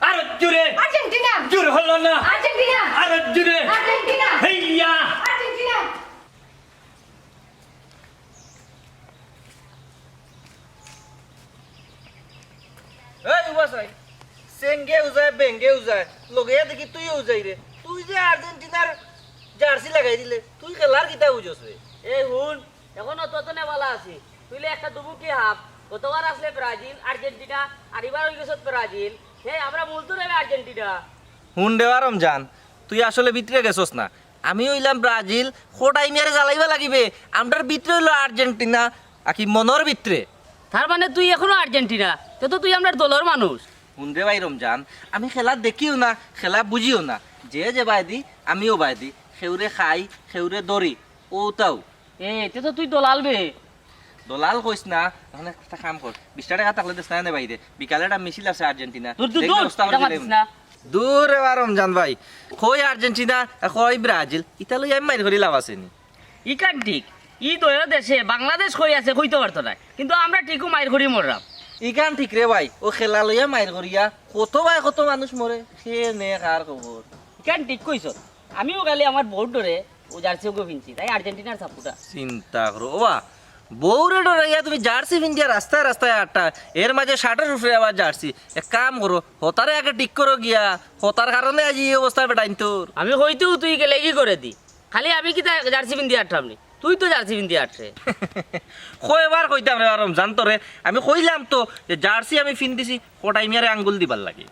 আরো জোরে। আর্জেন্টিনা। জোর হলো না। আর্জেন্টিনা। আরো জোরে। আর্জেন্টিনা। হেইয়া। আর্জেন্টিনা। এই উবা চাই, চেঙ্গেও যায়, বেঙ্গেও যায়, লগে দেখি তুইও যাই রে। তুই যে আর্জেন্টিনার জার্সি লাগাই দিলে, তুই খেলার কিতা বুঝস রে? এই হুন, এখন অত তো নেবালা আছি, তুইলে একটা দুমুখী হাফ। গতবার আসলে ব্রাজিল, আর্জেন্টিনা, আর এবার হয়ে গেছত ব্রাজিল। হে, আমরা মূল তো নেবে আর্জেন্টিনা। হুন দেওয়া রমজান, তুই আসলে ভিতরে গেছস না। আমি অইলাম ব্রাজিল, খোটাই মিয়ারে জ্বালাইবা লাগিবে। আমরার ভিতরে অইলো আর্জেন্টিনা, আকি মনর ভিতরে। তার মানে তুই এখনো আর্জেন্টিনা? তে তো তুই আমরার দলর মানুষ। হুন রে ভাই রমজান, আমি খেলা দেখিও না, খেলা বুঝিও না। যে যে বায়দি, আমিও বায়দি। খেউরে খাই, খেউরে ধরি, ও তাও। এ, তে তো তুই দলাল বে। দলাল কইস না, এখন একটা কাম কর, বিশটা টেকা থাকলে দেস না এনে বাইরে, বিকালে একটা মিছিল আছে আর্জেন্টিনা। দূর, দূর, দেখ দূর, ব্যবস্থা এটা করে মাতিস দিলাম। না। দূর রে বা রমজান ভাই, কই আর্জেন্টিনা, আর কই ব্রাজিল, ইতা লই আমি মাইর করি লাভ আছে নি? ইখান ঠিক, ই দয় দেশে বাংলাদেশ কই আছে কইতো পারতো না, কিন্তু আমরা ঠিকও মাইর করি মররাম। ইখান ঠিক রে ভাই, ও খেলা লইয়া মাইর করিয়া কত ভাই কত মানুষ মরে, সে নে কার খবর। ইখান ঠিক কইছ, আমিও কালি আমার বউর ডরে ও জার্সি ওগো ফিনছি, তাই আর্জেন্টিনার সাপোর্টার। চিন্তা করো, ওবা, বউরে ডরাইয়া তুমি জার্সি ফিন্দিয়া রাস্তায় রাস্তায় আটটা, এর মাঝে শার্টের উপরে আবার জার্সি। এক কাম করো, হতারে আগে ঠিক করো গিয়া, হতার কারণে আজ এই অবস্থা বেটাইন তোর। আমি কইতেও তুই গেলে কি করে দি? খালি আমি কিতা জার্সি ফিন্দিয়া আটরাম নি? তুই তো জার্সি ফিন্দিয়া আটরে। কয়বার কইতাম রে আরম জানতো রে, আমি কইলাম তো যে জার্সি আমি ফিন্দিছি, কটাই মিয়ারে আঙ্গুল দিবার লাগি।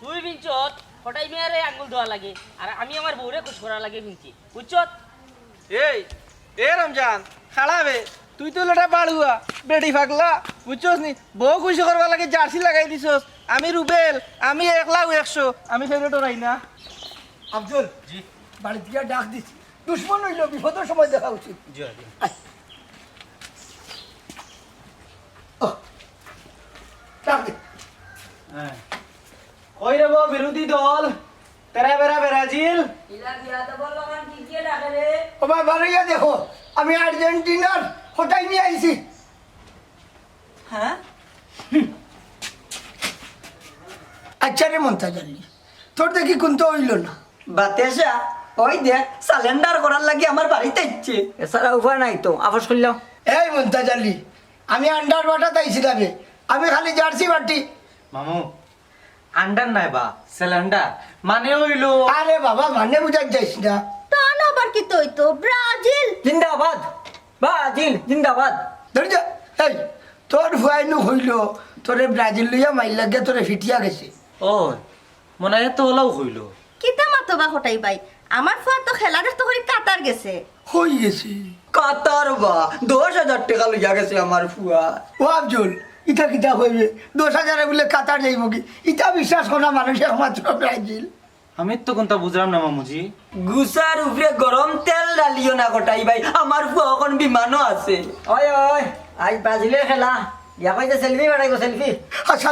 তুই ফিনছত, কটাই মিয়ারে আঙ্গুল দেওয়া লাগে, আর আমি আমার বউরে খুশ করার লাগে ফিনছি। বুঝছত? এই, এ রমজান, খাড়া বে, তুই তো লেটা বাড়ুয়া, বেটি পাগলা, বুঝছস নি? বউ খুশি করবার লাগি জার্সি লাগাই দিছস। আমি রুবেল, আমি একলাও একশো, আমি ফেরত ডরাই না। আফজল, জি। বাড়িত গিয়া ডাক দিছি। দুশমন অইলো, বিপদর সময় দেখা উচিত। জি, জি। আয়। ও, ডাক দে। হ্যাঁ। কই রে বা বিরোধী দল? তেরা বেরা ব্রাজিল। ইলা দিয়া তো বললো কান কি গিয়ে ডাকে রে? ও বাবা, বারইয়া দেখো, আমি আর্জেন্টিনার হটাই নিয়া আইছি। হ্যাঁ? আচ্ছা রে মন্তাজ আলী, তোর দেখি কুন্তা অইলো না। বাতেশা, ওই দেখ, সালেন্ডার করার লাগি আমার বাড়িত আইছে। এছাড়া উপায় নাই তো, আপস করিলাও। এই মন্তাজ আলী, আমি আন্ডার বাটাত আইছিলাম বে, আমি খালি জার্সি বাটি। মামু, আন্ডার নায় বা, সিলিন্ডার। মানে অইলো আরে বাবা, মানে বুঝাত যাইস না। তা না আবার কিতা অইতো? ব্রাজিল। জিন্দাবাদ, ব্রাজিল জিন্দাবাদ। ধরে যা। এই, তোর ফুয়াইনু কইলো, তোরে ব্রাজিল লইয়া মাইর লাগিয়া তোরে ফিটিয়া গেছে। ও, মনে অয় তো অলাউ কইলো। কিতা মাতো বা কটাই ভাই? আমার ফুয়া তো খেলা দেখতো করি কাতার গেছে। কই গেছে? কাতার বা, দশ হাজার টেকা লইয়া গেছে আমার ফুয়া। ও আফজল, ইতা কিতা কইবে? দশ হাজারে বুলে কাতার যাইবোগি? ইতা বিশ্বাস করা মানুষ একমাত্র ব্রাজিল। আমি তো কুন্তা বুঝলাম না মামুজি। গুছার উপরে গরম তেল ঢালিও না কটাই ভাই, আমার ফুয়া অখন বিমানো আছে। ওই, ওই, আইজ ব্রাজিলর খেলা। ইয়া কইছে সেলফি বানাইবো, সেলফি। আচ্ছা,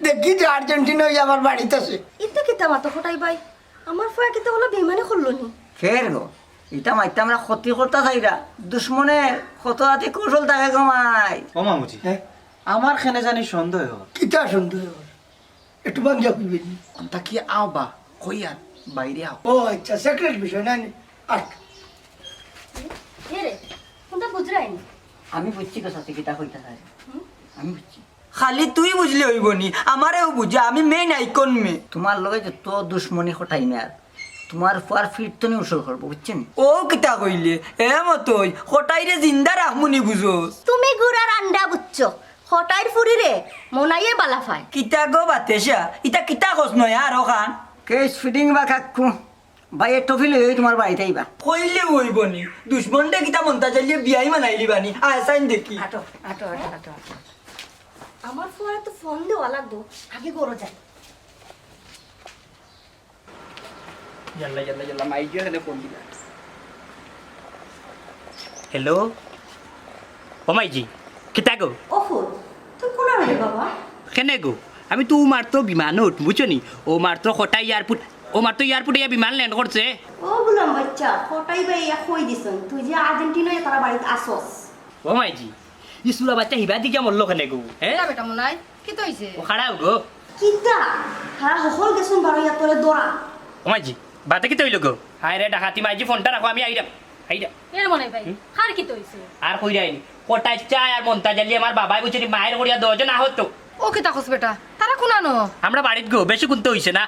দেখি যে আর্জেন্টিনা অইয়া আমার বাড়িত আছে। ইতা কিতা মাতো কটাই ভাই? আমার ফুয়া কিতা অলা বেইমানি করলো নি? ফের গো, ইতা মাইতে আমরা ক্ষতি করতা চাইরা। দুশমনের কত জাতি কৌশল থাকে গো মাই। ও মামুজি, হ্যাঁ? আমার কেনে জানি সন্দেহ অর। কিতা সন্দেহ অর? একটু ভাঙ্গিয়া কইবে নি? অন্তা কি আও বা, কই আর বাইরে আও। ও আচ্ছা, সিক্রেট বিষয় না নি? আট। এ রে, কুন্তা বুঝরায় নি? আমি বুঝছি গো চাচি, কিতা কইতা চায়। হুম? আমি বুঝছি। খালি তুই বুঝলে অইবো নি, আমারেও বুঝা, আমি মেইন আইকন মে। তুমার লগে যত দুশমনি কটাই মিয়ার, তুমার ফুয়ার ফিট তনে উসর করবো, বুঝছো নি? ও কিতা কইলে? এ মতই, কটাইরে জিন্দা রাখমু নি বুঝোস? তুমি গুড়ার আন্ডা বুঝছো, কটাইর ফুরিরে মনাইয়ে বালা পায়। কিতা গো বাতেশা, ইতা কিতা কস নয় আর অখান? কেস ফিডিং বা কাকু, ভাই, এ টফি লই তুমার বাড়িত আইবা। কইলে অইবো নি? দুশমনরে কিতা মন্তাজ আলীয়ে বিয়াই বানাইলিবা নি? আয়, চাইন দেখি। আটো, আটো, আটো, আটো, আটো। আমার ফুয়ারে তো ফোন দেওয়া লাগবো, আগে ঘরো যাই। ইয়াল্লা, ইয়াল্লা, ইয়াল্লা, মাইজি অখানে ফোন দিলা। হ্যালো, ও মাইজি, কিতা গো? ও ফুত, তুই কুনানো রে বাবা? কেনে গো? আমি তো অউ মাত্র বিমানো উঠমু, বুঝছো নি? অউ মাত্র কটাই এয়ারপোর্ট, অউ মাত্র এয়ারপোর্টে ইয়া বিমান ল্যান্ড করছে। ও গুলাম বাচ্চা, কটাই ভাই ইয়া কই দিছইন, তুই যে আর্জেন্টিনায় তারা বাড়িত আসস। ও মাইজি, ই চুরা বাচ্চা হিবাদি গিয়া মরলো কেনে গো? হ্যাঁ? কিতা বেটা মনাই, কিতা অইছে? ও খাড়াও গো। কিতা? তারা হকল গেছইন বারইয়া তোরে ধরা। ও মাইজি, বাতে কিতা অইলো গো? হায় রে ডাকাতি মাইজি, ফোনটা রাখো, আমি আইরাম। আইরাম। এ রে মনাই ভাই, হুম? কার কিতা অইছে? আর কইরায় নি। কটাই চাই আর মন্তাজ আলী আমার বাবায় বুঝছো নি মাইর করিয়া দশজন আহত। ও কিতা কস বেটা? তারা কুনানো? আমরা বাড়িত গো, বেশি কুন্তা অইছে না।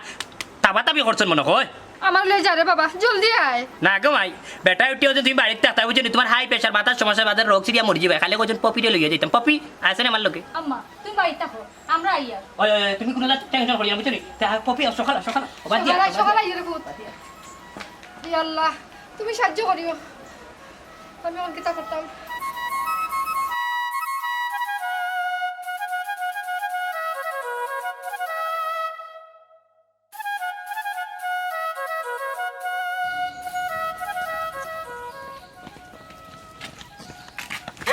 তাবাতাবি করছইন মনো কয়। আমার লই যা রে বাবা, জলদি আয়। না গো মাই, বেটা উঠিয়া যে তুমি বাড়িত থাকতায় বুঝছো নি, তুমার হাই প্রেশার, মাথার সমস্যা, বাদে রোগ সিরিয়া মরি যাইবায়। খালি কয়জন পপিরে লইয়া যাইতাম। পপি, আছে নি আমার লগে? আম্মা, তুমি বাড়িত থাকো, আমরা আইয়ার। ওই, ওই, ওই, তুমি কুনু টেনশন করিও না, বুঝছো নি? তা পপি, সকাল, সকাল, ও বাদ দিয়া, সকাল, ও বাদ দিয়া। সকাল আইয়ার ফুত। ইয়া আল্লাহ, তুমি সাহায্য করিও। আমি অখন কিতা করতাম?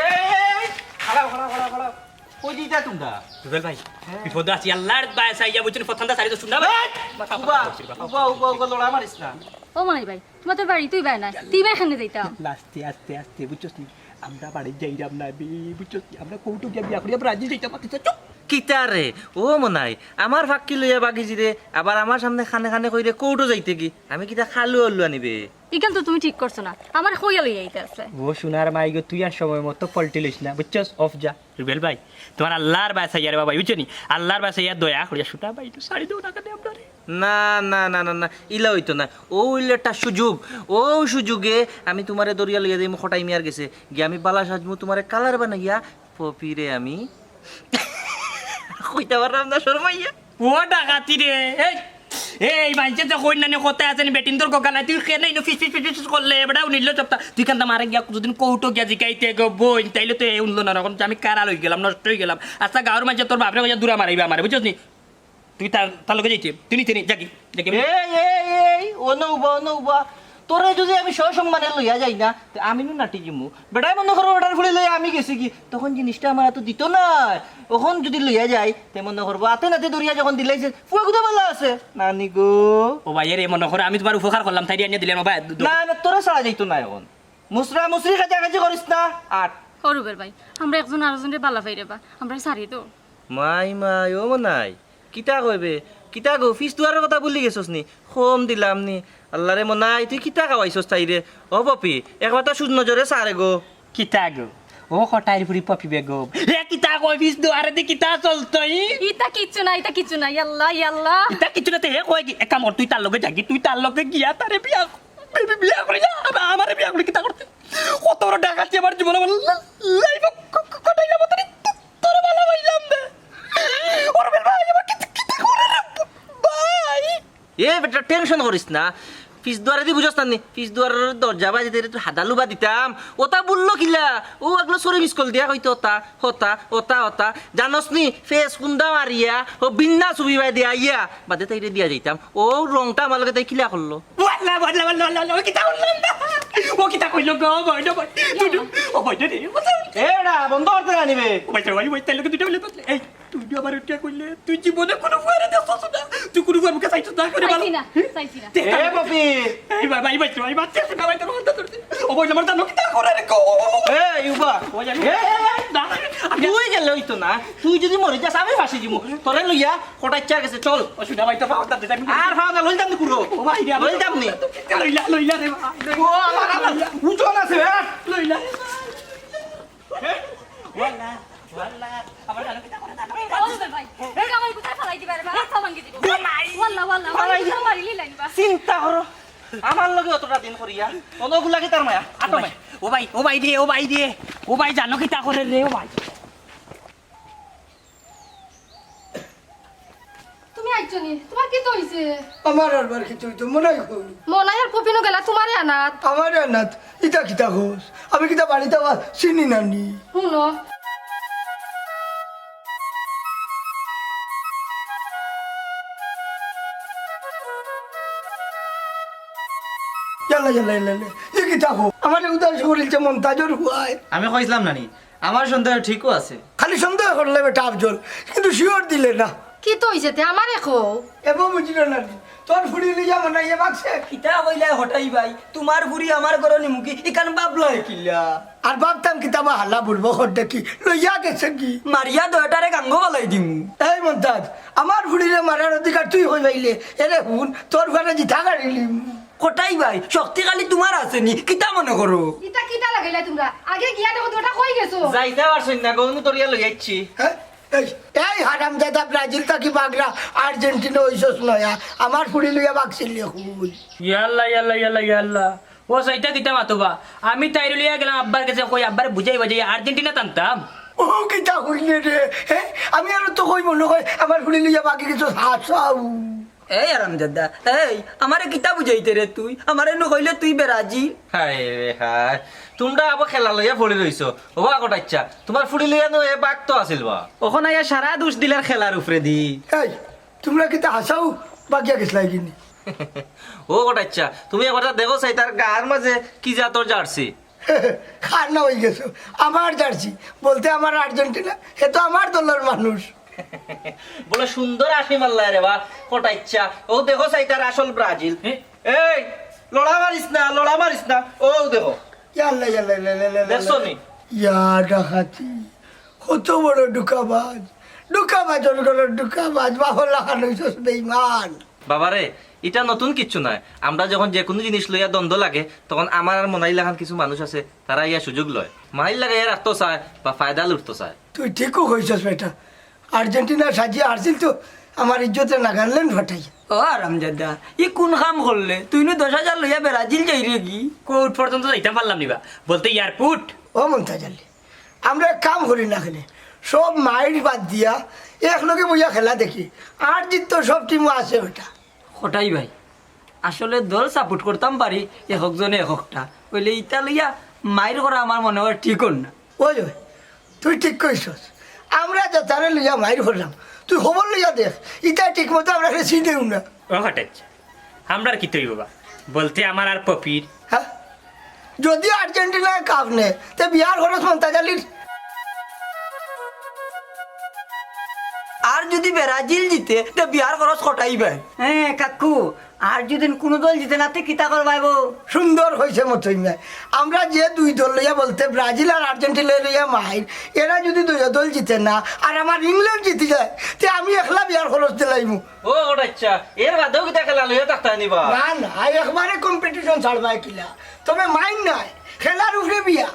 এই, এই, এই, খাড়াও, খাড়াও, খাড়াও, খাড়াও। কই যাইতায় তুমরা? রুবেল ভাই, হ্যাঁ। বিপদো আছি, আল্লার বায় চাইয়া বুঝছো নি, ফতহান্দা সারি তো শুননা ভাই। এই, উবা, উবা, উবা, লড়া মারিস না। ও মনাই ভাই, তুমার তো বাড়িত তুই বায় না, তুই বায় কেনে যাইতাম? আস্তে, আস্তে, আস্তে, বুঝছস নি? আমরা বাড়িত যাইরাম না, বি-, বুঝছস নি? আমরা কোর্টো গিয়া বিয়া করিয়া ব্রাজিল যাইতাম, মাতিস না, চুপ। কিতা রে? ও মনাই, আমার ফাক্কি লইয়া বাগিছি রে, আবার আমার সামনে খানে খানে কইরে কোর্টো যাইতে কি? আমি কিতা খালু আলু আনিবে? ইখান তো তুমি ঠিক করছো না, আমারে কইয়া লইয়া আইতে আছে। ও সোনার মাই গো, তুই আর সময় মতো পল্টি লইস না, বুঝছস? অফ যা। রুবেল ভাই, তুমার আল্লার বায় চাইয়া রে বাবা, বুঝছো নি? আল্লার বায় চাইয়া দয়া করিয়া ছোটা ভাই একটু ছাড়ি দেও না কেনে আমরারে? না, না, না, না, না, ইলা অইতো না। অউ অইলো একটা সুযোগ। অউ সুযোগে আমি তুমারে ধরিয়া লইয়া যাইমু কটাই মিয়ার গেছে। গিয়া আমি বালা সাজমু, তুমারে কালার বানাইয়া পপিরে আমি কইতা পাররাম না শরমাইয়া। ও ডাকাতি রে, এই, এই মাইনষে যে কইন না নি, কথায় আছে নি, বেটিন্তর গগা নাই, তুই কেনে ইনো ফিস ফিস ফিস ফিস করলে, বেটা উনিল্লো সপ্তাহ, তুই কান্দা মারে গিয়া, যুদি কোর্টো গিয়া জিকাইতে গো বইন, তাইলে তো এ উনলো না, অখন আমি কারা লই গেলাম, নষ্ট অই গেলাম। আচ্ছা, গাঁওর মাইনষে তোর বাপরে কইয়া দূরা মারাইবা আমারে, বুঝছস নি? তুই তার, তার লগে যাইতে, তুই নিতে নি, যাগি, যাগি। এই, এই, এই, অনো উবা, অনো উবা। তোরে যুদি আমি সসম্মানে লইয়া যাই না, তে আমি নু নাটি যিমু। বেটায় মনো করবো বেটার ফুড়ি লইয়া আমি গেছি কি, তখন জিনিসটা আমার আতো দিতো নায়। অখন যুদি লইয়া যাই, তে মনো করবো আতে নাতে ধরিয়া যখন দিলাইছে, ফুয়া গুতা বালা আছে। নানি গো। ও ভাই, এরে মনো করো আমি তুমার উপকার করলাম, তাইরে আনিয়া দিলাম, ও ভাই, দু-, দু- না, না, তোরে ছাড়া যাইতো না অখন। মুসরা মুসরি কাজাকাজি করিস না। আট। ও রুবেল ভাই, আমরা একজন আরকজনরে বালা পাই রে বা, আমরারে ছাড়ি দেও। মাই মাই, ও মনাই, কিতা কইবে? কিতা গো, ফিস দুয়ারর কথা ভুলি গেছস নি? কম দিলাম নি? আল্লারে মনাই, তুই কিতা খাওয়াইছস তাইরে? ও পপি, একবার তো সুজ নজরে সারে গো। কিতা গো? ও কটাইর ফুড়ি পপি বেগম। এ কিতা কয় ফিস দুয়ারেদি কিতা চলতই? ইতা কিচ্ছু না, ইতা কিচ্ছু না, ইয়াল্লা, ইয়াল্লা। ইতা কিচ্ছু না তে হে কয় কি? এক কাম কর, তুই তার লগে যাগি, তুই তার লগে গিয়া তারে বিয়া, বিয়া করিয়া আমা-, আমারে বিয়া করি কিতা করতে? কত বড় ডাকাতি আমার জীবন, আমার লা-, লাইফ ক-, ক-, কটাইলাম তোরে, তোরে ভালা পাইলাম না। ওর বেল ভাই, আমার কিতা, কিতা করে রে ভাই? এ বেটা, টেনশন করিস না। ফিস দুয়ারেদি বুঝস না নি? ফিস দুয়ারর দরজা বাজি দিতে তোর হাদা লুবা দিতাম। ওটা বললো কিলা? ও আগলো সরে মিস কল দিয়া কইতো ওটা, হতা, ওটা, ওটা। জানোস নি? ফেস কুন্দা মারিয়া, ও বিন্না ছবি বাই দিয়া আইয়া, বাদে তাইরে দিয়া যাইতাম। ও রংটা আমার লগে তাই কিলা করলো? ওয়াল্লা, ওয়াল্লা, ওয়াল্লা, ওয়াল্লা, ওয়াল্লা, ও কিতা করলো না? ও কিতা কইলো গো? বইন, বইন, দুইটা, ও বইন রে, ও বইন। এ বেটা, বন্ধ করতে জানিবে। ও বইন, ভাই, ভাই, তাই লোকে দুইটা হইলে তো, এই, তুই যে আমার উঠিয়া কইলে, তুই জীবনে কোনো ফুয়ারে দেখছস না, তুই কোনো ফুয়ার মুখে চাইছস না, করে ভালো। চাইছি না, চাইছি না। এ বাপি। এই ভাই, ভাই, ভাই, ভাই, ভাই, তুই না, ভাই, তোর মাথা ধরতে। ও বইন, আমার জানো কিতা করে রে, কো? এ, ইউবা। ও জানি। এ, এ, এ। না, না, আমি তুই গেলে হইতো না, তুই যদি মরে যাস, আমি ফাঁসি দিমু। তোরে লইয়া কটাইচ্ছা গেছে, চল। ও সুনা ভাই, তো পাওয়ার দাঁত দিতাম। আর পাওয়ার দাঁত লইতাম নি কুড়ো? ও ভাই রে, আমি লইতাম নি? লইলা, লইলা রে ভাই। ও, আমার, আমার, উঠো না সে, হ্যাঁ? লইলা রে ভাই। হ্যাঁ? ওয়াল্লা, ওয়াল্লা, আমার জানো কিতা করে দাঁড়াও। ও রুবেল ভাই, এই কামাই কোথায় ফালাই দিবা রে ভাই? মাথা ভাঙি দিব। ও মাই। ওয়াল্লা, ওয়াল্লা, ফালাই ওয়াল্লা, দিবা। মারি লিলাই নিবা। চিন্তা করো, আমার লগে অতটা দিন করিয়া, অনগুলা কি তার মায়া? আটো মাই। ও ভাই, ও ভাই রে, ও ভাই রে, ও ভাই জানো কিতা করে রে, ও ভাই। তুমি আইছো নি? তোমার কিতা অইছে? আমার আরবার কিতা অইতো? মনাই কই? মনাই আর পপিনও গেলা তোমারে আনাত। আমারে আনাত? ইতা কিতা কস? আমি কিতা বাড়িত আবার চিনি না নি? হুনো। ইয়াল্লা, ইয়াল্লা, ইয়াল্লা, ইয়াল্লা। ই কিতা কও? আমারে উদাস করিলছে মন্তাজর ফুয়ায়। আমি কইছিলাম না নি? আমার সন্দেহ ঠিকও আছে। খালি সন্দেহ করলে বেটা আফজল, কিন্তু শিওর দিলে না। কিতা অইছে তে আমারে কও। এবো বুঝিল না নি? তোর ফুড়ি লইয়া মনাইয়ে বাগছে। কিতা কইলায় কটাই ভাই? তোমার ফুড়ি আমার ঘরো নিমুখী, ইখান ভাবলায় কিলা? আর ভাবতাম কিতা বা হালা বুড়বো খর দেখি, লইয়া গেছে কি? মারিয়া দয়টারে গাঙ্গো ফালাই দিমু। এই মন্তাজ, আমার ফুড়িরে মারার অধিকার তুই কই পাইলে? এরে হুন, তোর ঘরে জিতা গাড়ি লিমু। কটাই ভাই, শক্তি খালি তোমার আছে নি, কিতা মনে করো? ইতা কিতা লাগাইলা তোমরা? আগে গিয়া দেখো তো, ওটা কই গেছো? যাইতা পারছইন না, গরু দরিয়া লই আইছি। হ্যাঁ? এই, এই হারামজাদা, ব্রাজিল থাকি বাগরা, আর্জেন্টিনা অইছস নয়া, আমার ফুড়ি লইয়া বাগছিল নি হুন। ইয়াল্লা, ইয়াল্লা, ইয়াল্লা, ইয়াল্লা। ও সাইডটা কিতা মাতবা? আমি তাইরে লইয়া গেলাম আব্বার গেছে, কই আব্বারে বুঝাই বাজাই আর্জেন্টিনা টানতাম। ও কিতা কইলে রে? হ্যাঁ? আমি আর তো কই মনে কয় আমার ফুড়ি লইয়া বাগি গেছস, হাছাউ। এই আরামজাদা, এই, আমারে কিতা বুঝাইতে রে তুই? আমারে নু কইলে তুই বেরাজি। হায় রে হায়, তোমরা আবার খেলা লইয়া পড়ি রইছো। ও বা কটাইচ্ছা, তোমার ফুড়ি লইয়া নু এ বাগ তো আছিল বা। অখন আইয়া সারা দোষ দিলার খেলার উপরে দি। এই, তোমরা কিতা হাছাউ বাগিয়া গেছলায় গি নি? ও কটাইচ্ছা, তুমি একবার তা দেখো চাই তার গার মাঝে কি জাতর জার্সি। কার না অই গেছো? আমার জার্সি। বলতে আমার আর্জেন্টিনা, হে তো আমার দলর মানুষ। বলে সুন্দর আশি মারলায় রে বা, কটাইচ্ছা। ও দেখো চাই তার আসল ব্রাজিল। হে? এই, লড়া মারিস না, লড়া মারিস না। ও দেখো। ইয়াল্লা, ইয়াল্লা, ইয়াল্লা, ইয়াল্লা, ইয়াল্লা। দেখছো নি? ইয়া ডাকাতি। কত বড় ধোঁকাবাজ। ধোঁকাবাজর ঘরর ধোঁকাবাজ। বাফর লাখান অইছস বেইমান। বাবারে, ইটা নতুন কিচ্ছু নায়। আমরা যখন যে কুনু জিনিস লইয়া দ্বন্দ্ব লাগে, তখন আমার আর মনাইর লাখান কিছু মানুষ আছে, তারা ইয়া সুযোগ লয়। মাইর লাগাইয়া রাখতো চায় বা ফায়দা লুটতো চায়। তুই ঠিকউ কইছস বেটা। আর্জেন্টিনা সাজিয়া হারছিল তো, আমার ইজ্জতে নাগাল্যান্ড ফাটাই। ও আরামজাদা, ই কুন কাম করলে? তুই নু দশ হাজার লইয়া ব্রাজিল যাইরে গি? কোর্ট পর্যন্ত যাইতাম পারলাম নি বা, বলতে এয়ারপোর্ট। ও মন্তাজ আলী, আমরা এক কাম করি না কেনে, সব মাইর বাদ দিয়া একলগে বইয়া খেলা দেখি। আর জিত তো সব টিমও আছে বেটা। কটাই ভাই, আসলে দল সাপোর্ট করতাম পারি, এক একজনে এক একটা। অইলে ইতা লইয়া মাইর করা আমার মনে অয় ঠিক অর না। ওই, ওই, তুই ঠিক কইছস। আমরা যেতারে লইয়া মাইর করলাম, তুই খবর লইয়া দেখ, ইতা ঠিক মতো আমরারে চিনেউ না। ও কটাইচ্ছা, আমরার কিতা অইবো বা? বলতে আমার আর পপির। হ্যাঁ? যদি আর্জেন্টিনায় কাপ নে, তে বিয়ার খরচ মন্তাজ আলীর। আর যদি ব্রাজিল জিতে, তে বিয়ার খরচ কটাই ভাই। হ্যাঁ, কাকু, আর যদি কুনু দল জিতে না, তে কিতা করবায় বো? সুন্দর কইছে মতই মিয়া। আমরা যে দুই দল লইয়া বলতে ব্রাজিল আর আর্জেন্টিনা লইয়া মাইর, এরা যদি দুই দল জিতে না, আর আমার ইংল্যান্ড জিতি যায়, তে আমি একলা বিয়ার খরচ দিলাইমু। ও, ওটা আচ্ছা, এর বাদেও কিতা খেলা লইয়া থাকতা নিবা? না না, একবারে কম্পিটিশন ছাড়বায় কিলা। তবে মাইর নাই, খেলার উপরে বিয়া।